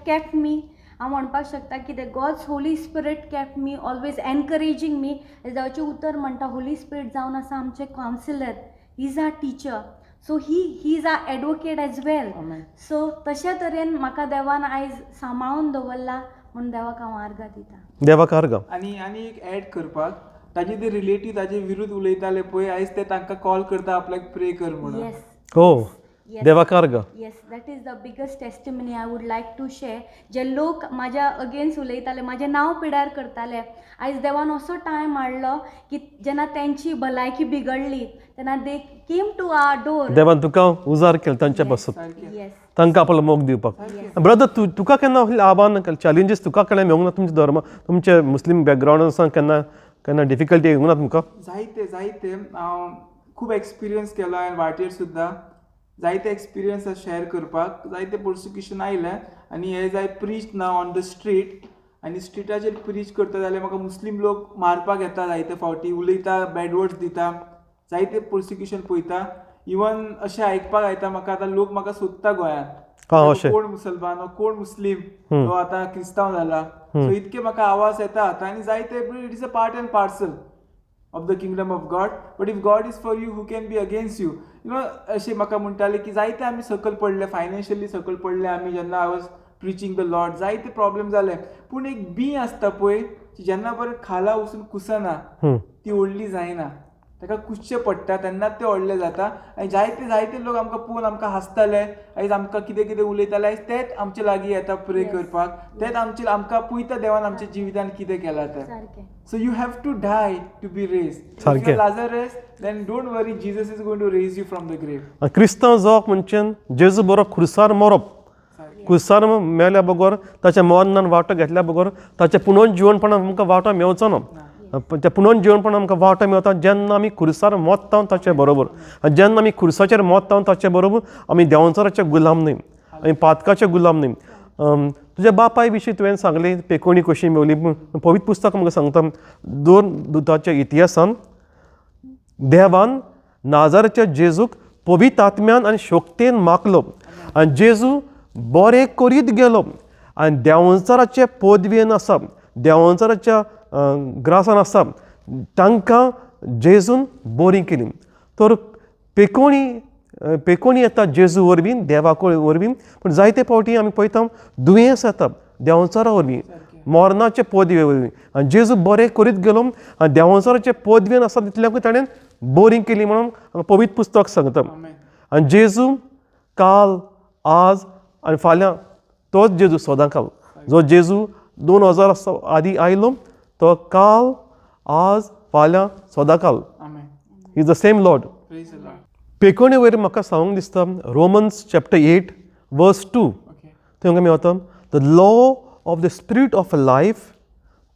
kept me, हांव म्हणपाक शकता की the God's Holy Spirit kept me always encouraging me. देवाचें उतर म्हणटा होली स्पिरिट जावन आसा आमचें counsellor, he is our teacher, so he is our advocate as well. So तशे तरेन म्हाका देवान आयज सांबाळून दवरला म्हूण देवाक हांव आर्गां दिता. देवाक आर्गां. आनी आनी एक एड करपाक, ताजे ते रिलेटीव ताजे विरुद्ध उलयताले पळय, आयज ते तांकां कॉल करता आपल्याक प्रे कर म्हणून. येस. हो, देवाक आर्गां. Yes, that is the biggest testimony I would like to share. जे लोक म्हाज्या अगेन्स्ट उलयताले, म्हाजें नांव पिड्यार करताले, आयज देवान असो टायम हाडलो की जेन्ना तेंची भलायकी बिगडली तेन्ना they came to our door. देवान तुका उजार केलो तांच्या पासून, येस, तांकां आपलो मोग दिवपाक. ब्रदर, तूं तुका केन्ना असलें आव्हान, चॅलेंजीस तुका केन्ना मेळूंक ना तुमच्या धर्म, तुमचे मुस्लीम बॅकग्रावंड केन्ना केन्ना डिफिकल्टी येवंक ना तुमकां? जायते जायते हांव खूब एक्सपिरियन्स केलो हांवें वाटेर सुद्दां, जायते एक्सपिरियन्स शेअर करपाक, जायते प्रोसिक्युशन आयलें. आनी हे जाय प्रीच ना ऑन the street, आनी स्ट्रिटाचेर प्रीच करता जाल्यार म्हाका मुस्लीम लोक मारपाक येता, जायते फावटी उलयता, बॅड वर्ड्स दिता, जायते प्रोसिक्युशन पळयता. इवन अशें आयकपाक येता म्हाका आतां लोक म्हाका सोदता गोंयांत, कोण मुसलमान कोण मुस्लीम, तो आतां क्रिस्तांव जाला. सो इतके म्हाका आवाज येता आतां. आनी जायते it is a part and parcel of the kingdom of God, but if God is for you, who can be against you? You know, अशें म्हाका म्हणटाले की जायते आमी सकयल पडले, फायनान्शियली सकयल पडले आमी जेन्ना I was preaching the Lord, जायते प्रॉब्लेम जाले. पूण एक बी आसता पळय, जेन्ना परत खाला वचून कुसना, ती व्हडली जायना, ताका कुसचें पडटा तेन्नाच तें व्हडलें जाता. आनी जायते जायते लोक आमकां पळोवन आमकां हांसताले, आयज आमकां कितें कितें उलयताले, आयज तेच आमचे लागीं येता प्रे करपाक, तेच आमचे आमकां पळयता देवान आमच्या जिवितान कितें केलां तें. So you have to die to be raised. If you're Lazarus, then don't worry, Jesus is going to raise you from the grave. क्रिस्तांव जावप म्हणजे जेजू बरो खुर्सार मरप, खुर्सार मेल्या बगर, ताच्या मरणान वांटो घेतल्या बगर ताच्या पुनोन जिवनपणान आमकां वांटो मेळचो ना. त्या पुनोन जिवनपणान आमकां वांटो मेळटा जेन्ना आमी खुर्सार मोत्ता ताचे बरोबर. आनी जेन्ना आमी खुर्साचेर मोत्ता ताचे बरोबर आमी देंवचाराचे गुलाम न्हय, आमी पातकाचे गुलाम न्हय. तुज्या बापाय विशीं तुवें सांगलें, पेकोणी कशी मेवली, पूण पवित्र पुस्तक म्हाका सांगता दोन दुताच्या इतिहासान देवान नाजाराच्या जेजूक पवित्र आत्म्यान आनी शक्तेन मागलो आनी जेजू बरें करीत गेलो आनी देंवचाराचे पदवेन आसा, देंवचाराच्या ग्रासान आसा, तांकां जेजून बरी केली. तर पेकोणी पेकोणी येता जेजू वरवीं, देवा वरवीं, पूण जायते फावटी आमी पळयता दुयेंस येता देंवचारा वरवीं, मरणाचे पदवे वरवीं. आनी जेजू बरें करीत गेलो आनी देंवचाराचे पदवेन आसा तितल्याकूय ताणें बरी केली म्हणून पवित्र पुस्तक सांगता. आनी जेजू काल, आज आनी फाल्यां तोच जेजू सदां काल. जो जेजू 2000 वर्सां आदीं आयलो तो काल, आज, फाल्यां, सदां काल. Is the same Lord. पेकोणी वयर म्हाका सांगूंक दिसता Romans chapter 8 verse 2, थंय आमी वता the law of the spirit of life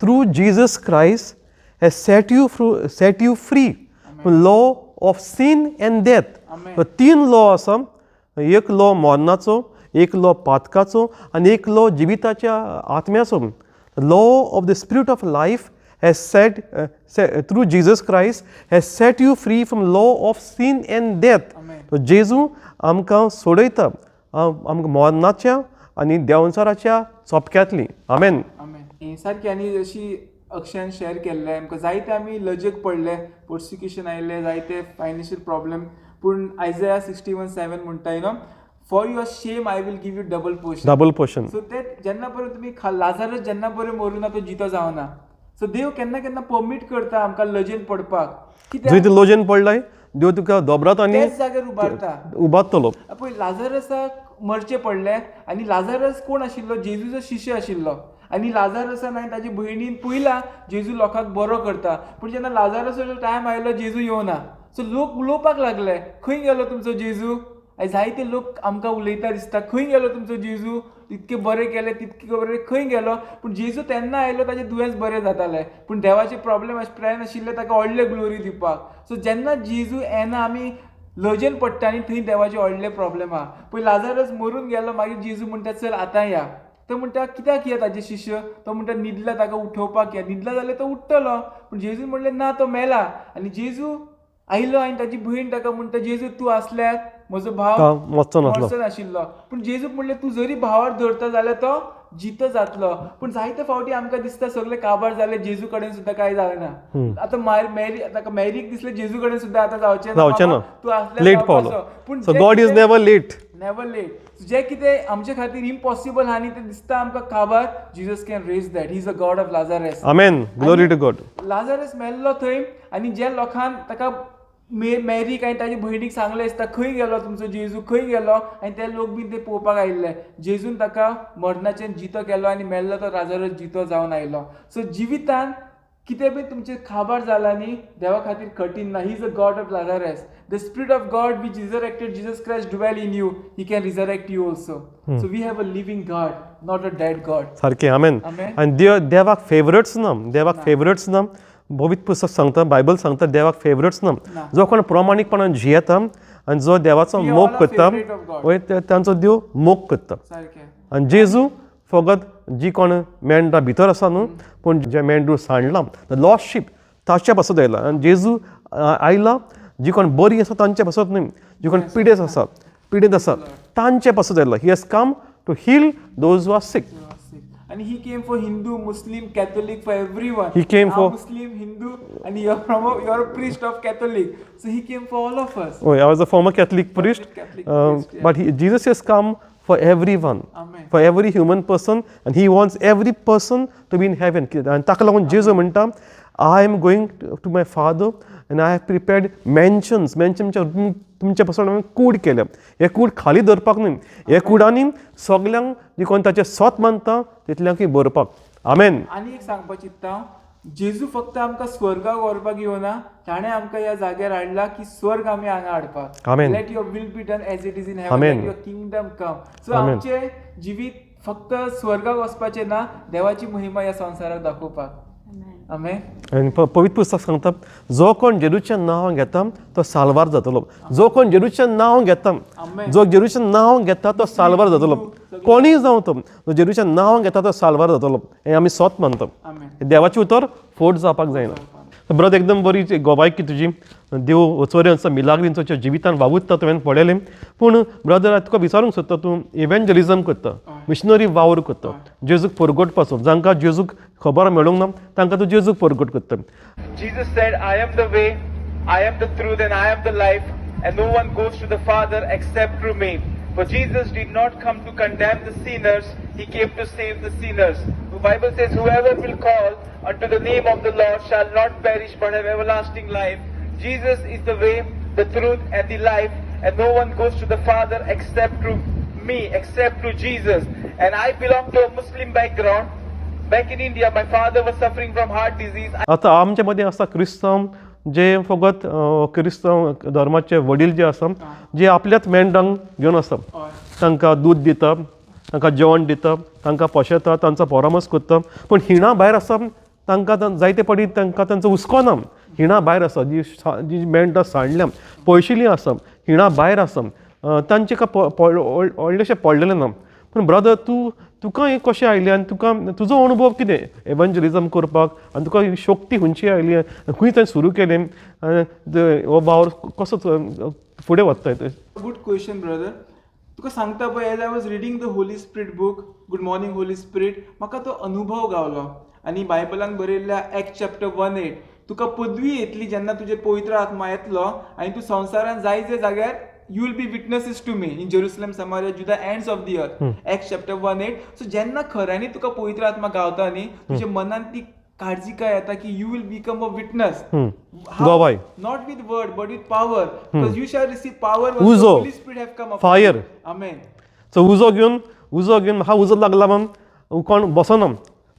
through Jesus Christ has set you free law of sin and death. Amen. तीन लॉ आसा. एक लॉ मरणाचो, एक लॉ पातकाचो आनी एक लॉ जिविताच्या आत्म्याचो. Law of the spirit of life has set through Jesus Christ has set you free from law of sin and death. Amen. तो जेजू आमकां सोडयता आमकां मरणाच्या आनी देंवचाराच्या चोपक्यांतली. आमेन. आमेन. सारकें. आनी अशी अक्षयान शेअर केल्लें, आमकां जायते आमी लजेक पडले, पर्सिक्युशन आयले, जायते फायनान्शियल प्रॉब्लेम, पूण आयजया 61:7 म्हणटा, "For your shame I will give you double portion." Double portion. So ते जेन्ना पर्यंत तुमी लाजारस जेन्ना पर्यंत मरुना, तो जितो जावना. सो देव केन्ना केन्ना परमीट करता आमकां लजेन पडपाक. जंय कित्याक? तूं लजेन पडलाय, देव तुका दोबरात आनी त्याच जाग्यार उबारता. उबारतलो. पळय, लाजारसाक मरचें पडलें आनी लाजारस कोण आशिल्लो? जेजूचो शिश्य आशिल्लो. आनी लाजारसान आनी ताजे भयणीन पळयला जेजू लोकांक बरो करता, पूण जेन्ना लाजारसाचो टायम आयलो, जेजू येवना. सो लोक उलोवपाक लागले, "खंय गेलो तुमचो जेजू?" आनी जायते लोक आमकां उलयता दिसता, "खंय गेलो तुमचो जेजू? इतके बरें केलें, तितके बरें, खंय गेलो?" पूण जेजू तेन्ना आयलो, ताजें दुयेंस बरें जातालें, पूण देवाचें प्रॉब्लेम प्लॅन आशिल्लें ताका व्हडलें ग्लोरी दिवपाक. सो जेन्ना जेजू येना, आमी लजेन पडटा आनी थंय देवाचे व्हडले प्रॉब्लेम आहा. पळय, लाजारस मरून गेलो, मागीर जेजू म्हणटा, "चल आतां या." तो म्हणटा, "कित्याक या?" ताजे शिश्य. तो म्हणटा, "न्हिदला, ताका उठोवपाक या. न्हिदला जाल्यार तो उठ्ठलो." पूण जेजून म्हणलें, "ना, तो मेला." आनी जेजू आयलो आनी ताजी भयण ताका म्हणटा, "जेजू, तूं आसल्यार म्हजो भाव तो मरचो नासलो." मरचो नाशिल्लो. पूण जेजूक म्हणलें, "तूं जरी भावार धरता जाल्यार तो जितो जातलो." पूण जायते फावटी आमकां दिसता सगळे काबार जाले, जेजू कडेन सुद्दां कांय जालें ना. आतां मॅरी, ताका मॅरीक दिसलें, जेजू कडेन सुद्दां आतां जावचें ना. जावचें ना. बाबा, तूं आसल्यार लेट पावलो. जावपाचो. पूण So God is never late. Never late. जे कितें आमचे खातीर इम्पॉसिबल आहा न्ही, तें दिसता आमकां काबार, Jesus can raise that. He is a God of Lazarus. Amen. Glory to God. Lazarus मेल्लो थंय आनी जे लोकांक ताका मॅरीक आनी ताजे भयणीक सांगलें दिसता, "खंय गेलो तुमचो जेजू? खंय गेलो?" आनी ते लोक बीन ते पळोवपाक आयिल्ले. जेजून ताका मरणाचेर जितो केलो आनी मेल्लो तो लाजारस जितो जावन आयलो. सो जिवितान कितें बी तुमचें काबार जालां न्ही, देवा खातीर कठीण ना. He is a God of Lazarus. The spirit of God which resurrected Jesus Christ dwell in you. He can resurrect you also. So we have a living God, not a dead God. सारकें. आमेन. आमेन. आनी देव, देवाक favourites ना. देवाक favourites ना. पवित्र पुस्तक सांगता, बायबल सांगता, देवाक फेवरेट्स ना. ना. जो कोण प्रामाणीकपणान जियेता आनी जो देवाचो मोग करता, वय, तांचो देव मोग करता. सारकें. आनी जेजू फकत जी कोण मेंढरां भितर आसा न्हू, पूण जे मेंढरू सांडलां, the lost sheep, ताचे पासत आयला. आनी जेजू आयला जी कोण बरी आसा तांचे पासत न्हय, जी कोण पिडेस्त आसा, पिडेंत आसा तांचे पासत आयला. He has come to heal those who are sick. And he came for Hindu, Muslim, Catholic, for everyone. He came I'm Muslim, Hindu, and you're a priest of Catholic. So he came for all of us. Oh, I was a former Catholic priest. Catholic priest, yeah. But Jesus has come for everyone, Amen. For every human person, and he wants every person to be in heaven. आनी ताका लागून जेजू म्हणटा, "I am going to my Father and I have prepared mansions." मॅन्शनच्या, तुमच्या पासून हांवें कूड केल्या. हे कूड खाली दवरपाक न्हय, हे कुडांनी सगल्यांक, जे कोण ताचें सोत मानता तितल्यांकूय भरपाक. आमेन. आनी एक सांगपाक चिंत्ता हांव, जेजू फक्त आमकां स्वर्गाक व्हरपाक येवना, ताणें आमकां ह्या जाग्यार हाडला की स्वर्ग आमी हांगा हाडपाक. आमेन. Let your will be done as it is in heaven. Amen. Let your kingdom come. So amen. आमचें जिवीत फक्त स्वर्गाक वचपाचें ना, देवाची महिमा ह्या संवसाराक दाखोवपाक. आमेन. आनी पवित्र पुस्तक सांगता, जो कोण जेजूचें नांव घेता तो साल्वार जातलो. जो कोण जेजूचें नांव घेता, आमेन. जो जेजूचें नांव घेता तो साल्वार जातलो. कोणीय जावं, तो जो जेजूचें नांव घेता तो साल्वार जातलो, हें आमी सोत मानता. आमेन. देवाचें उतर फोट जावपाक जायना. ब्रदर, एकदम बरी गोवायकी तुजी. देव चोरयांचो मिलाग्रींचो जिवितान वावुरता तुवें पळयलें. पूण ब्रदर, तुका विचारूंक सोदता, तूं इव्हेंजलिजम करता, मिशनरी वावर करता, जेजूक परगटपाचो. जांकां जेजूक खबर मेळूंक ना, तांकां तूं जेजूक परगट करता. Jesus said, "I am the way, I am the truth, and I am the life, and no one goes to the Father except through me." For Jesus did not come to condemn the sinners, he came to save the sinners. The Bible says, "Whoever will call unto the name of the Lord shall not perish but have everlasting life." Jesus is the way, the truth, and the life, and no one goes to the Father except through me, except through Jesus. And I belong to a Muslim background. Back in India, my father was suffering from heart disease. आतां आमचे मदीं आसा क्रिस्तांव जे फकत क्रिस्तांव धर्माचे वडील जे आसा, जे आपल्याच मेंढरांक घेवन आसा, तांकां दूद दिता, तांकां जेवण दिता, तांकां पोशेता, तांचो परामर्श करता. पूण हिणा भायर आसा तांकां जायते फावटी तांकां तांचो हुस्को ना. हिणा भायर आसा, जी जी मेंढरां सांडल्या पयशिल्लीं आसा, हिणा भायर आसा, तांचें काय व्हडलेशें पडलेलें ना. पूण ब्रदर तूं तुका हें कशें आयलें आनी तुका तुजो अणभव कितें एवंजलिजम करपाक आनी तुका ही शक्ती खंयची आयली आनी खंय तुवें सुरू केलें, हो वावर कसो फुडें वता? Good question brother. तुका सांगता पळय, as I was reading the Holy Spirit book, good morning Holy Spirit, म्हाका तो अनुभव गावलो. आनी बायबलान बरयल्ल्या एक्ट चॅप्टर 1:8, तुका पदवी येतली जेन्ना तुजेर पवित्र आत्मा येतलो आनी तूं संवसारान जाय त्या जाग्यार you will be witnesses to me in Jerusalem, Samaria, Judah, ends of the earth. Acts chapter 1:8. So जेन्ना खऱ्यांनी तुका पवित्र आत्मा गावता न्ही, तुज्या मनान ती काळजिकाय येता की you will become a witness. गोवाय not with word but with power, because you shall receive power when the Holy Spirit have come upon fire. Amen. So उजो घेवन म्हाका उजो लागला म्हणून कोण बसना,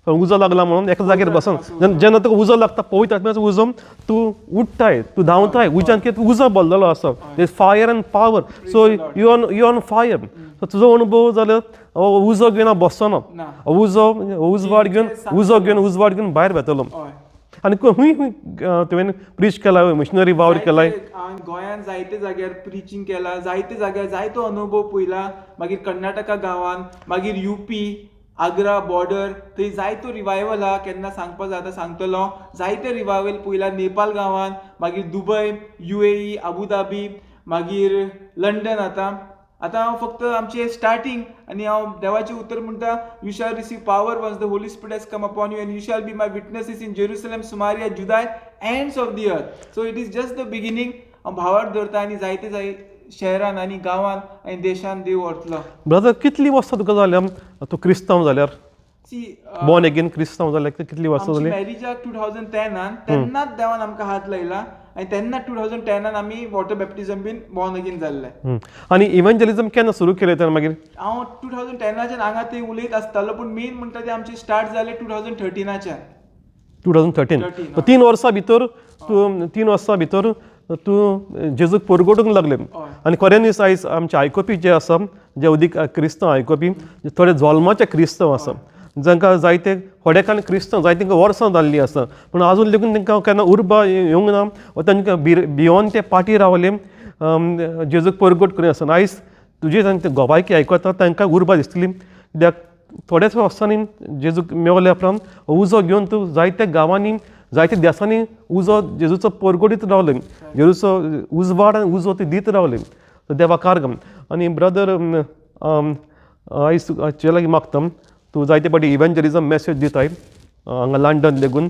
उजो लागला म्हणून एका जाग्यार बसना. जेन्ना तुका उजो लागता पवित्र आत्म्याचो उजो, तूं उठ्ठाय, तूं धांवताय, उज्यान कितें उजो भरलेलो आसा, fire and power. So you on fire. So तुजो अणभव जाल्यार उजो घेवन हांव बसचो ना, उजो उजवाड घेवन उजो घेवन उजवाड घेवन भायर वेतलो. आनी खंय खंय तुवें प्रीच केला, मिशनरी वावर केलाय? गोंयांत जायते जाग्यार प्रिचींग केला, जायते जाग्यार जायतो अनुभव पळयला. मागीर कर्नाटका गांवांत, मागीर युपी, आग्रा बॉर्डर, थंय जायतो रिवायवल आहा, केन्ना सांगपा जाता सांगतलो. जायते रिवायवल पळयला नेपाल गांवांत, मागीर दुबय, UAE, Abu Dhabi, मागीर लंडन. आतां आतां हांव फक्त आमचें स्टार्टींग आनी हांव देवाचें उतर म्हणटा, you shall receive power once the Holy Spirit has come upon you and you shall be my witnesses in Jerusalem, Samaria, Judah, ends of the earth. So it is just the beginning. हांव भावार्थ दवरता आनी जायते जाय शहरान आनी गांवान आनी देशान देव व्हरतलो. ब्रदर कितली वर्सां तुका जाल्या तूं क्रिस्तांव जाल्यार, बॉर्न अगेन क्रिस्तांव जाल्यार कितली वर्सां जाली? मॅरिजाक 2010 तेन्नाच देवान आमकां हात लायला आनी तेन्ना 2010 आमी वॉटर बॅप्टिजम बीन बॉर्न अगेन जाल्ले. आनी इव्हेंजलिजम केन्ना सुरू केलें तर मागीर? हांव 2010 हांगा ते उलयत आसतालो, पूण मेन म्हणटा ते आमचें स्टार्ट जालें 2013. 2013 3 वर्सां भितर तूं 3 वर्सां भितर तूं जेजूक परगटूंक लागलें. आनी खऱ्यांनीच आयज आमचे आयकुपी जे आसा, जे अदीक क्रिस्तांव आयकुपी, थोडे जल्माचे क्रिस्तांव आसा, जांकां जायते थोडेकान क्रिस्तांव जायते तांकां वर्सां जाल्लीं आसा, पूण आजून लेगून तांकां केन्ना उर्बा येवंक ना वा तांकां भियोन ते पाटी रावले, जेजूक परगट करी आसना. आयज तुजे तांकां गोवायकी आयकता तांकां उर्बा दिसतली, कित्याक थोड्याच वर्सांनी जेजूक मेवल्या उपरांत उजो घेवन तूं जायत्या गांवांनी, जायत्या देसांनी उजो जेजूचो परगटीत रावले, जेजूचो उजवाड आनी उजो ती दीत रावले. देवा कारगम. आनी ब्रदर आयज तुजे लागीं मागता, तूं जायते फावटी इव्हेंजलिजम मॅसेज दिताय हांगा लंडन लेगून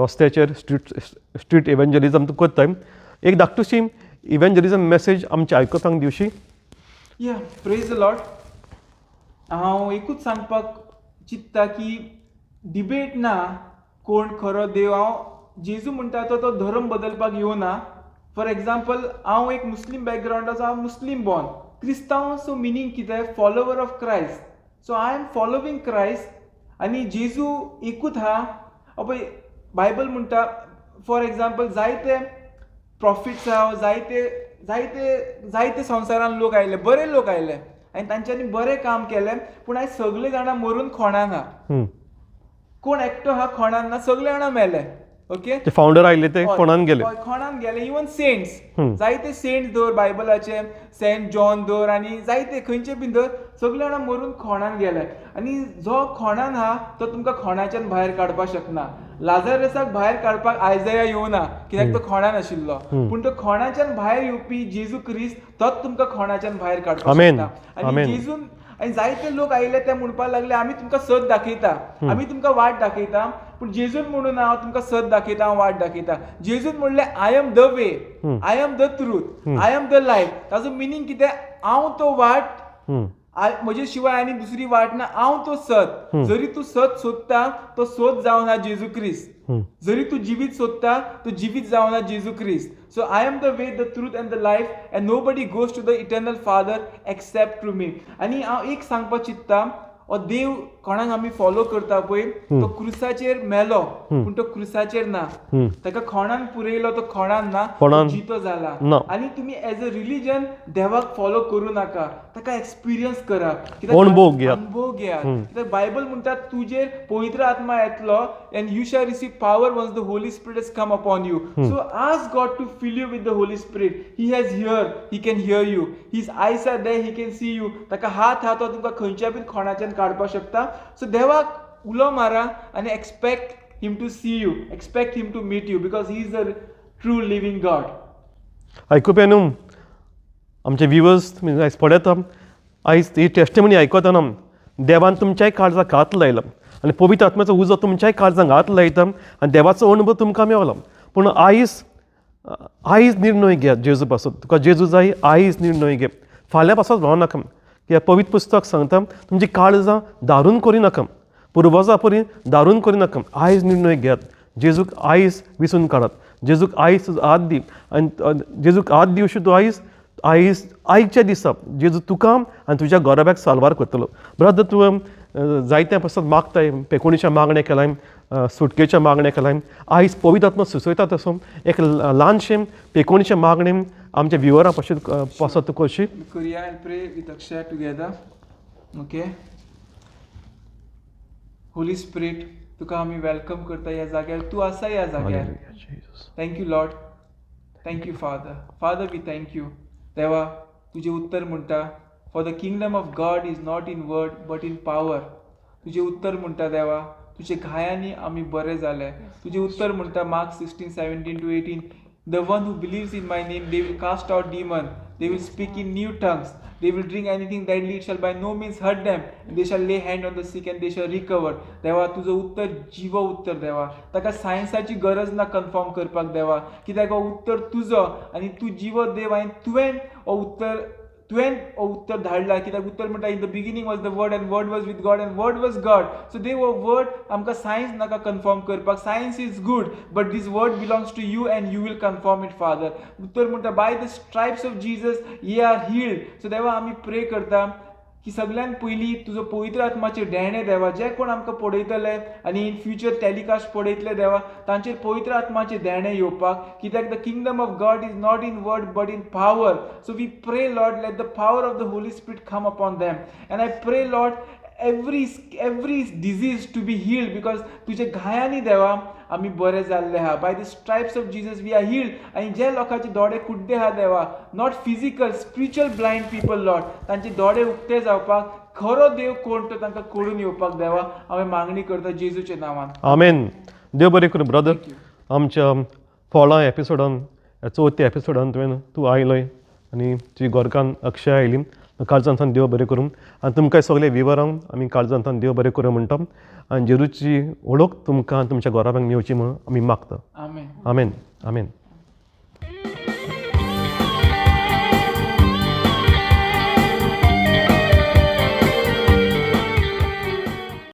रस्त्याचेर स्ट्रीट इव्हेंजलिजम तूं करताय, एक धाकटुशी इव्हेंजलिजम मॅसेज आमच्या आयकुपांक दिवशी? या, प्रेज the Lord. हांव एकूच सांगपाक चिंत्ता की डिबेट ना कोण खरो देव. हांव जेजू म्हणटा तो धर्म बदलपाक येवना. फॉर एग्जाम्पल, हांव एक मुस्लीम बॅकग्रावंडाचो, हांव मुस्लीम बॉर्न. क्रिस्तांवचो मिनींग कितें? Follower of Christ. So I am following Christ आनी जेजू एकूच आहा. पळय बायबल म्हणटा, फॉर एग्जाम्पल जायते प्रॉफिट्स आहा, जायते जायते जायते संवसारान लोक आयले, बरे लोक आयले आनी तांच्यांनी बरें काम केलें, पूण आयज सगळे जाणां मरून खोणान आहा. कोण एकटो आहा खोणान ना, सगळे जाणां मेले. ओके, फाउंडर आयले ते खोणान गेले, खोणान गेले. इवन सेंट्स, जायते सेंट्स दवर बायबलाचे, सेंट जॉन दवर आनी जायते खंयचे बीन दवर, सगळे जाणां मरून खोणान गेले. आनी जो खोणान आहा तो तुमकां खोणाच्यान भायर काडपाक शकना. लाजारसाक भायर काडपाक आयजया येवना, कित्याक तो खोणान आशिल्लो. पूण तो खोणाच्यान भायर येवपी जेजू क्रिस्त तोच तुमकां खोणाच्यान भायर काडपाक शकता. आनी जेजून आनी जायते लोक आयले ते म्हणपाक लागले, आमी तुमकां सत दाखयता, आमी तुमकां वाट दाखयता. पूण जेजून म्हणून हांव तुमकां सत दाखयता, हांव वाट दाखयता. जेजून म्हणलें, I am the way, I am the truth, I am the life. ताजो मिनींग कितें? हांव तो वाट, म्हजे शिवाय आनी दुसरी वाट ना, हांव तो सत. जरी तूं सत सोदता तो सोद जावन हा जेजू क्रिस्त. जरी तूं जिवीत सोदता तो जिवीत जावन हा जेजू क्रिस्त. So I am the way, the truth and the life, and nobody goes to the eternal Father except through me. आनी हांव एक सांगपाक चिंत्ता, हो देव कोणाक आमी फॉलो करता पळय तो क्रुसाचेर मेलो पूण तो क्रुसाचेर ना, ताका खोणान पुरयलो तो खोणान ना, जितो जाला. आनी तुमी एज अ रिलीजन देवाक फॉलो करूं नाका, ताका एक्सपिरियन्स करा, अणभव घेयात, अणभव घेयात. कित्याक बायबल म्हणटा तुजेर पवित्र आत्मा येतलो and you shall receive power once the Holy Spirit has come upon you. So ask God to fill you with the Holy Spirit. He has hear, he can hear you, his eyes are there, he can see you. ताका हात हा तो तुमकां खंयच्या बीन खोणाच्यान काडपाक शकता. So देवाक उलो मारा आनी expect him to see you, expect him to meet you, because he is a true living God. आयकुपी न्हू आमचे व्युवर्स, तुमी आयज पळयता, आयज ही टेस्टिमनी आयकतना देवान तुमच्याय काळजाक हात लायलो आनी पवित्र आत्म्याचो उजो तुमच्याय काळजाक हात लायता आनी देवाचो अणभव तुमकां मेवलो. पूण आयज आयज निर्णय घेयात जेजू पासत, तुका जेजू जाय आयज निर्णय घे, फाल्यां पासत रावनाका. कित्याक पवित्र पुस्तक सांगता तुमची काळजां दारून करिनाका, पुर्वजां परी दारून करिनाका. आयज निर्णय घेयात, जेजूक आयज विसून काडात, जेजूक आयज तुजो हात दी आनी जेजूक हात दिवशी तूं आयज आयज आयच्या दिसा जेजू तुका आनी तुज्या घराब्याक साल्वार करतलो. ब्रदर, तूं जायत्या पासत मागताय, पेकोणीच्या मागणें केलाय, सुटकेच्या मागणें केलाय. आयज पवित्र आत्मा सुचयता तसो एक ल्हानशें पेकोणीचें मागणें आमच्या व्युवरां पासत तूं करशी. करुया and pray with Akshaya together. Okay, Holy Spirit, तुका आमी welcome करता ह्या जाग्यार, तूं आसा ह्या जाग्यार. Thank you Lord, thank you Father. Father we thank you. देवा, तुजें उत्तर म्हणटा for the kingdom of God is not in word but in power. तुजें उत्तर म्हणटा देवा, तुजे घायांनी आमी बरे जाले. तुजें उत्तर म्हणटा Mark 16:17-18, the one who believes in my name, they will cast out demon, they will speak in new tongues, they will drink anything deadly, it shall by no means hurt them, they shall lay hand on the sick and they shall recover. देवा, तुजो उत्तर जिवो उत्तर देवा, ताका सायन्साची गरज ना confirm करपाक देवा, कित्याक हो उत्तर तुजो आनी तूं जिवो देव आनी तुवें हो उत्तर, तुवें हो उत्तर धाडला. कित्याक उत्तर म्हणटा in the beginning was the word and word was with God and word was God. So देव, हो वर्ड आमकां सायन्स नाका कन्फर्म करपाक. Science is good but this word belongs to you and you will confirm it Father. उत्तर म्हणटा by the stripes of Jesus ye are healed. So देवा, आमी pray करता की सगळ्यात पयलीं तुजो पवित्र आत्माचेर देणें देवा, जे कोण आमकां पळयतले आनी इन फ्युचर टेलिकास्ट पळयतले देवा, तांचेर पवित्र आत्माचें देणें येवपाक. कित्याक the kingdom of God is not in word but in power. So we pray Lord, let the power of the Holy Spirit come upon them. And I pray Lord, every disease to be healed, because तुझे घायांनी देवा आमी बरे जाल्ले आहा. By the stripes of Jesus we are healed. आनी जे लोकांचे दोळे कुड्डे आहा देवा, not physical, spiritual blind people Lord, तांचे दोळे उक्ते जावपाक, खरो देव कोण तो तांकां कळून येवपाक देवा हांवें मागणी करता जेजूच्या नांवान. आमेन. देव बरें करूं ब्रदर. आमच्या 16 एपिसोडान, चवथ्या एपिसोडान तुवें तूं आयलोय आनी तुजी गोरकान अक्षय आयली. काळजांतल्यान देव बरें करूं आनी तुमकां सगळे विवरांक आमी काळजांतल्यान देव बरें करूं म्हणटा आनी जेजूची वळख तुमकां तुमच्या घराब्यांक मेवची म्हूण आमी मागता. आमेन. आमेन. आमेन.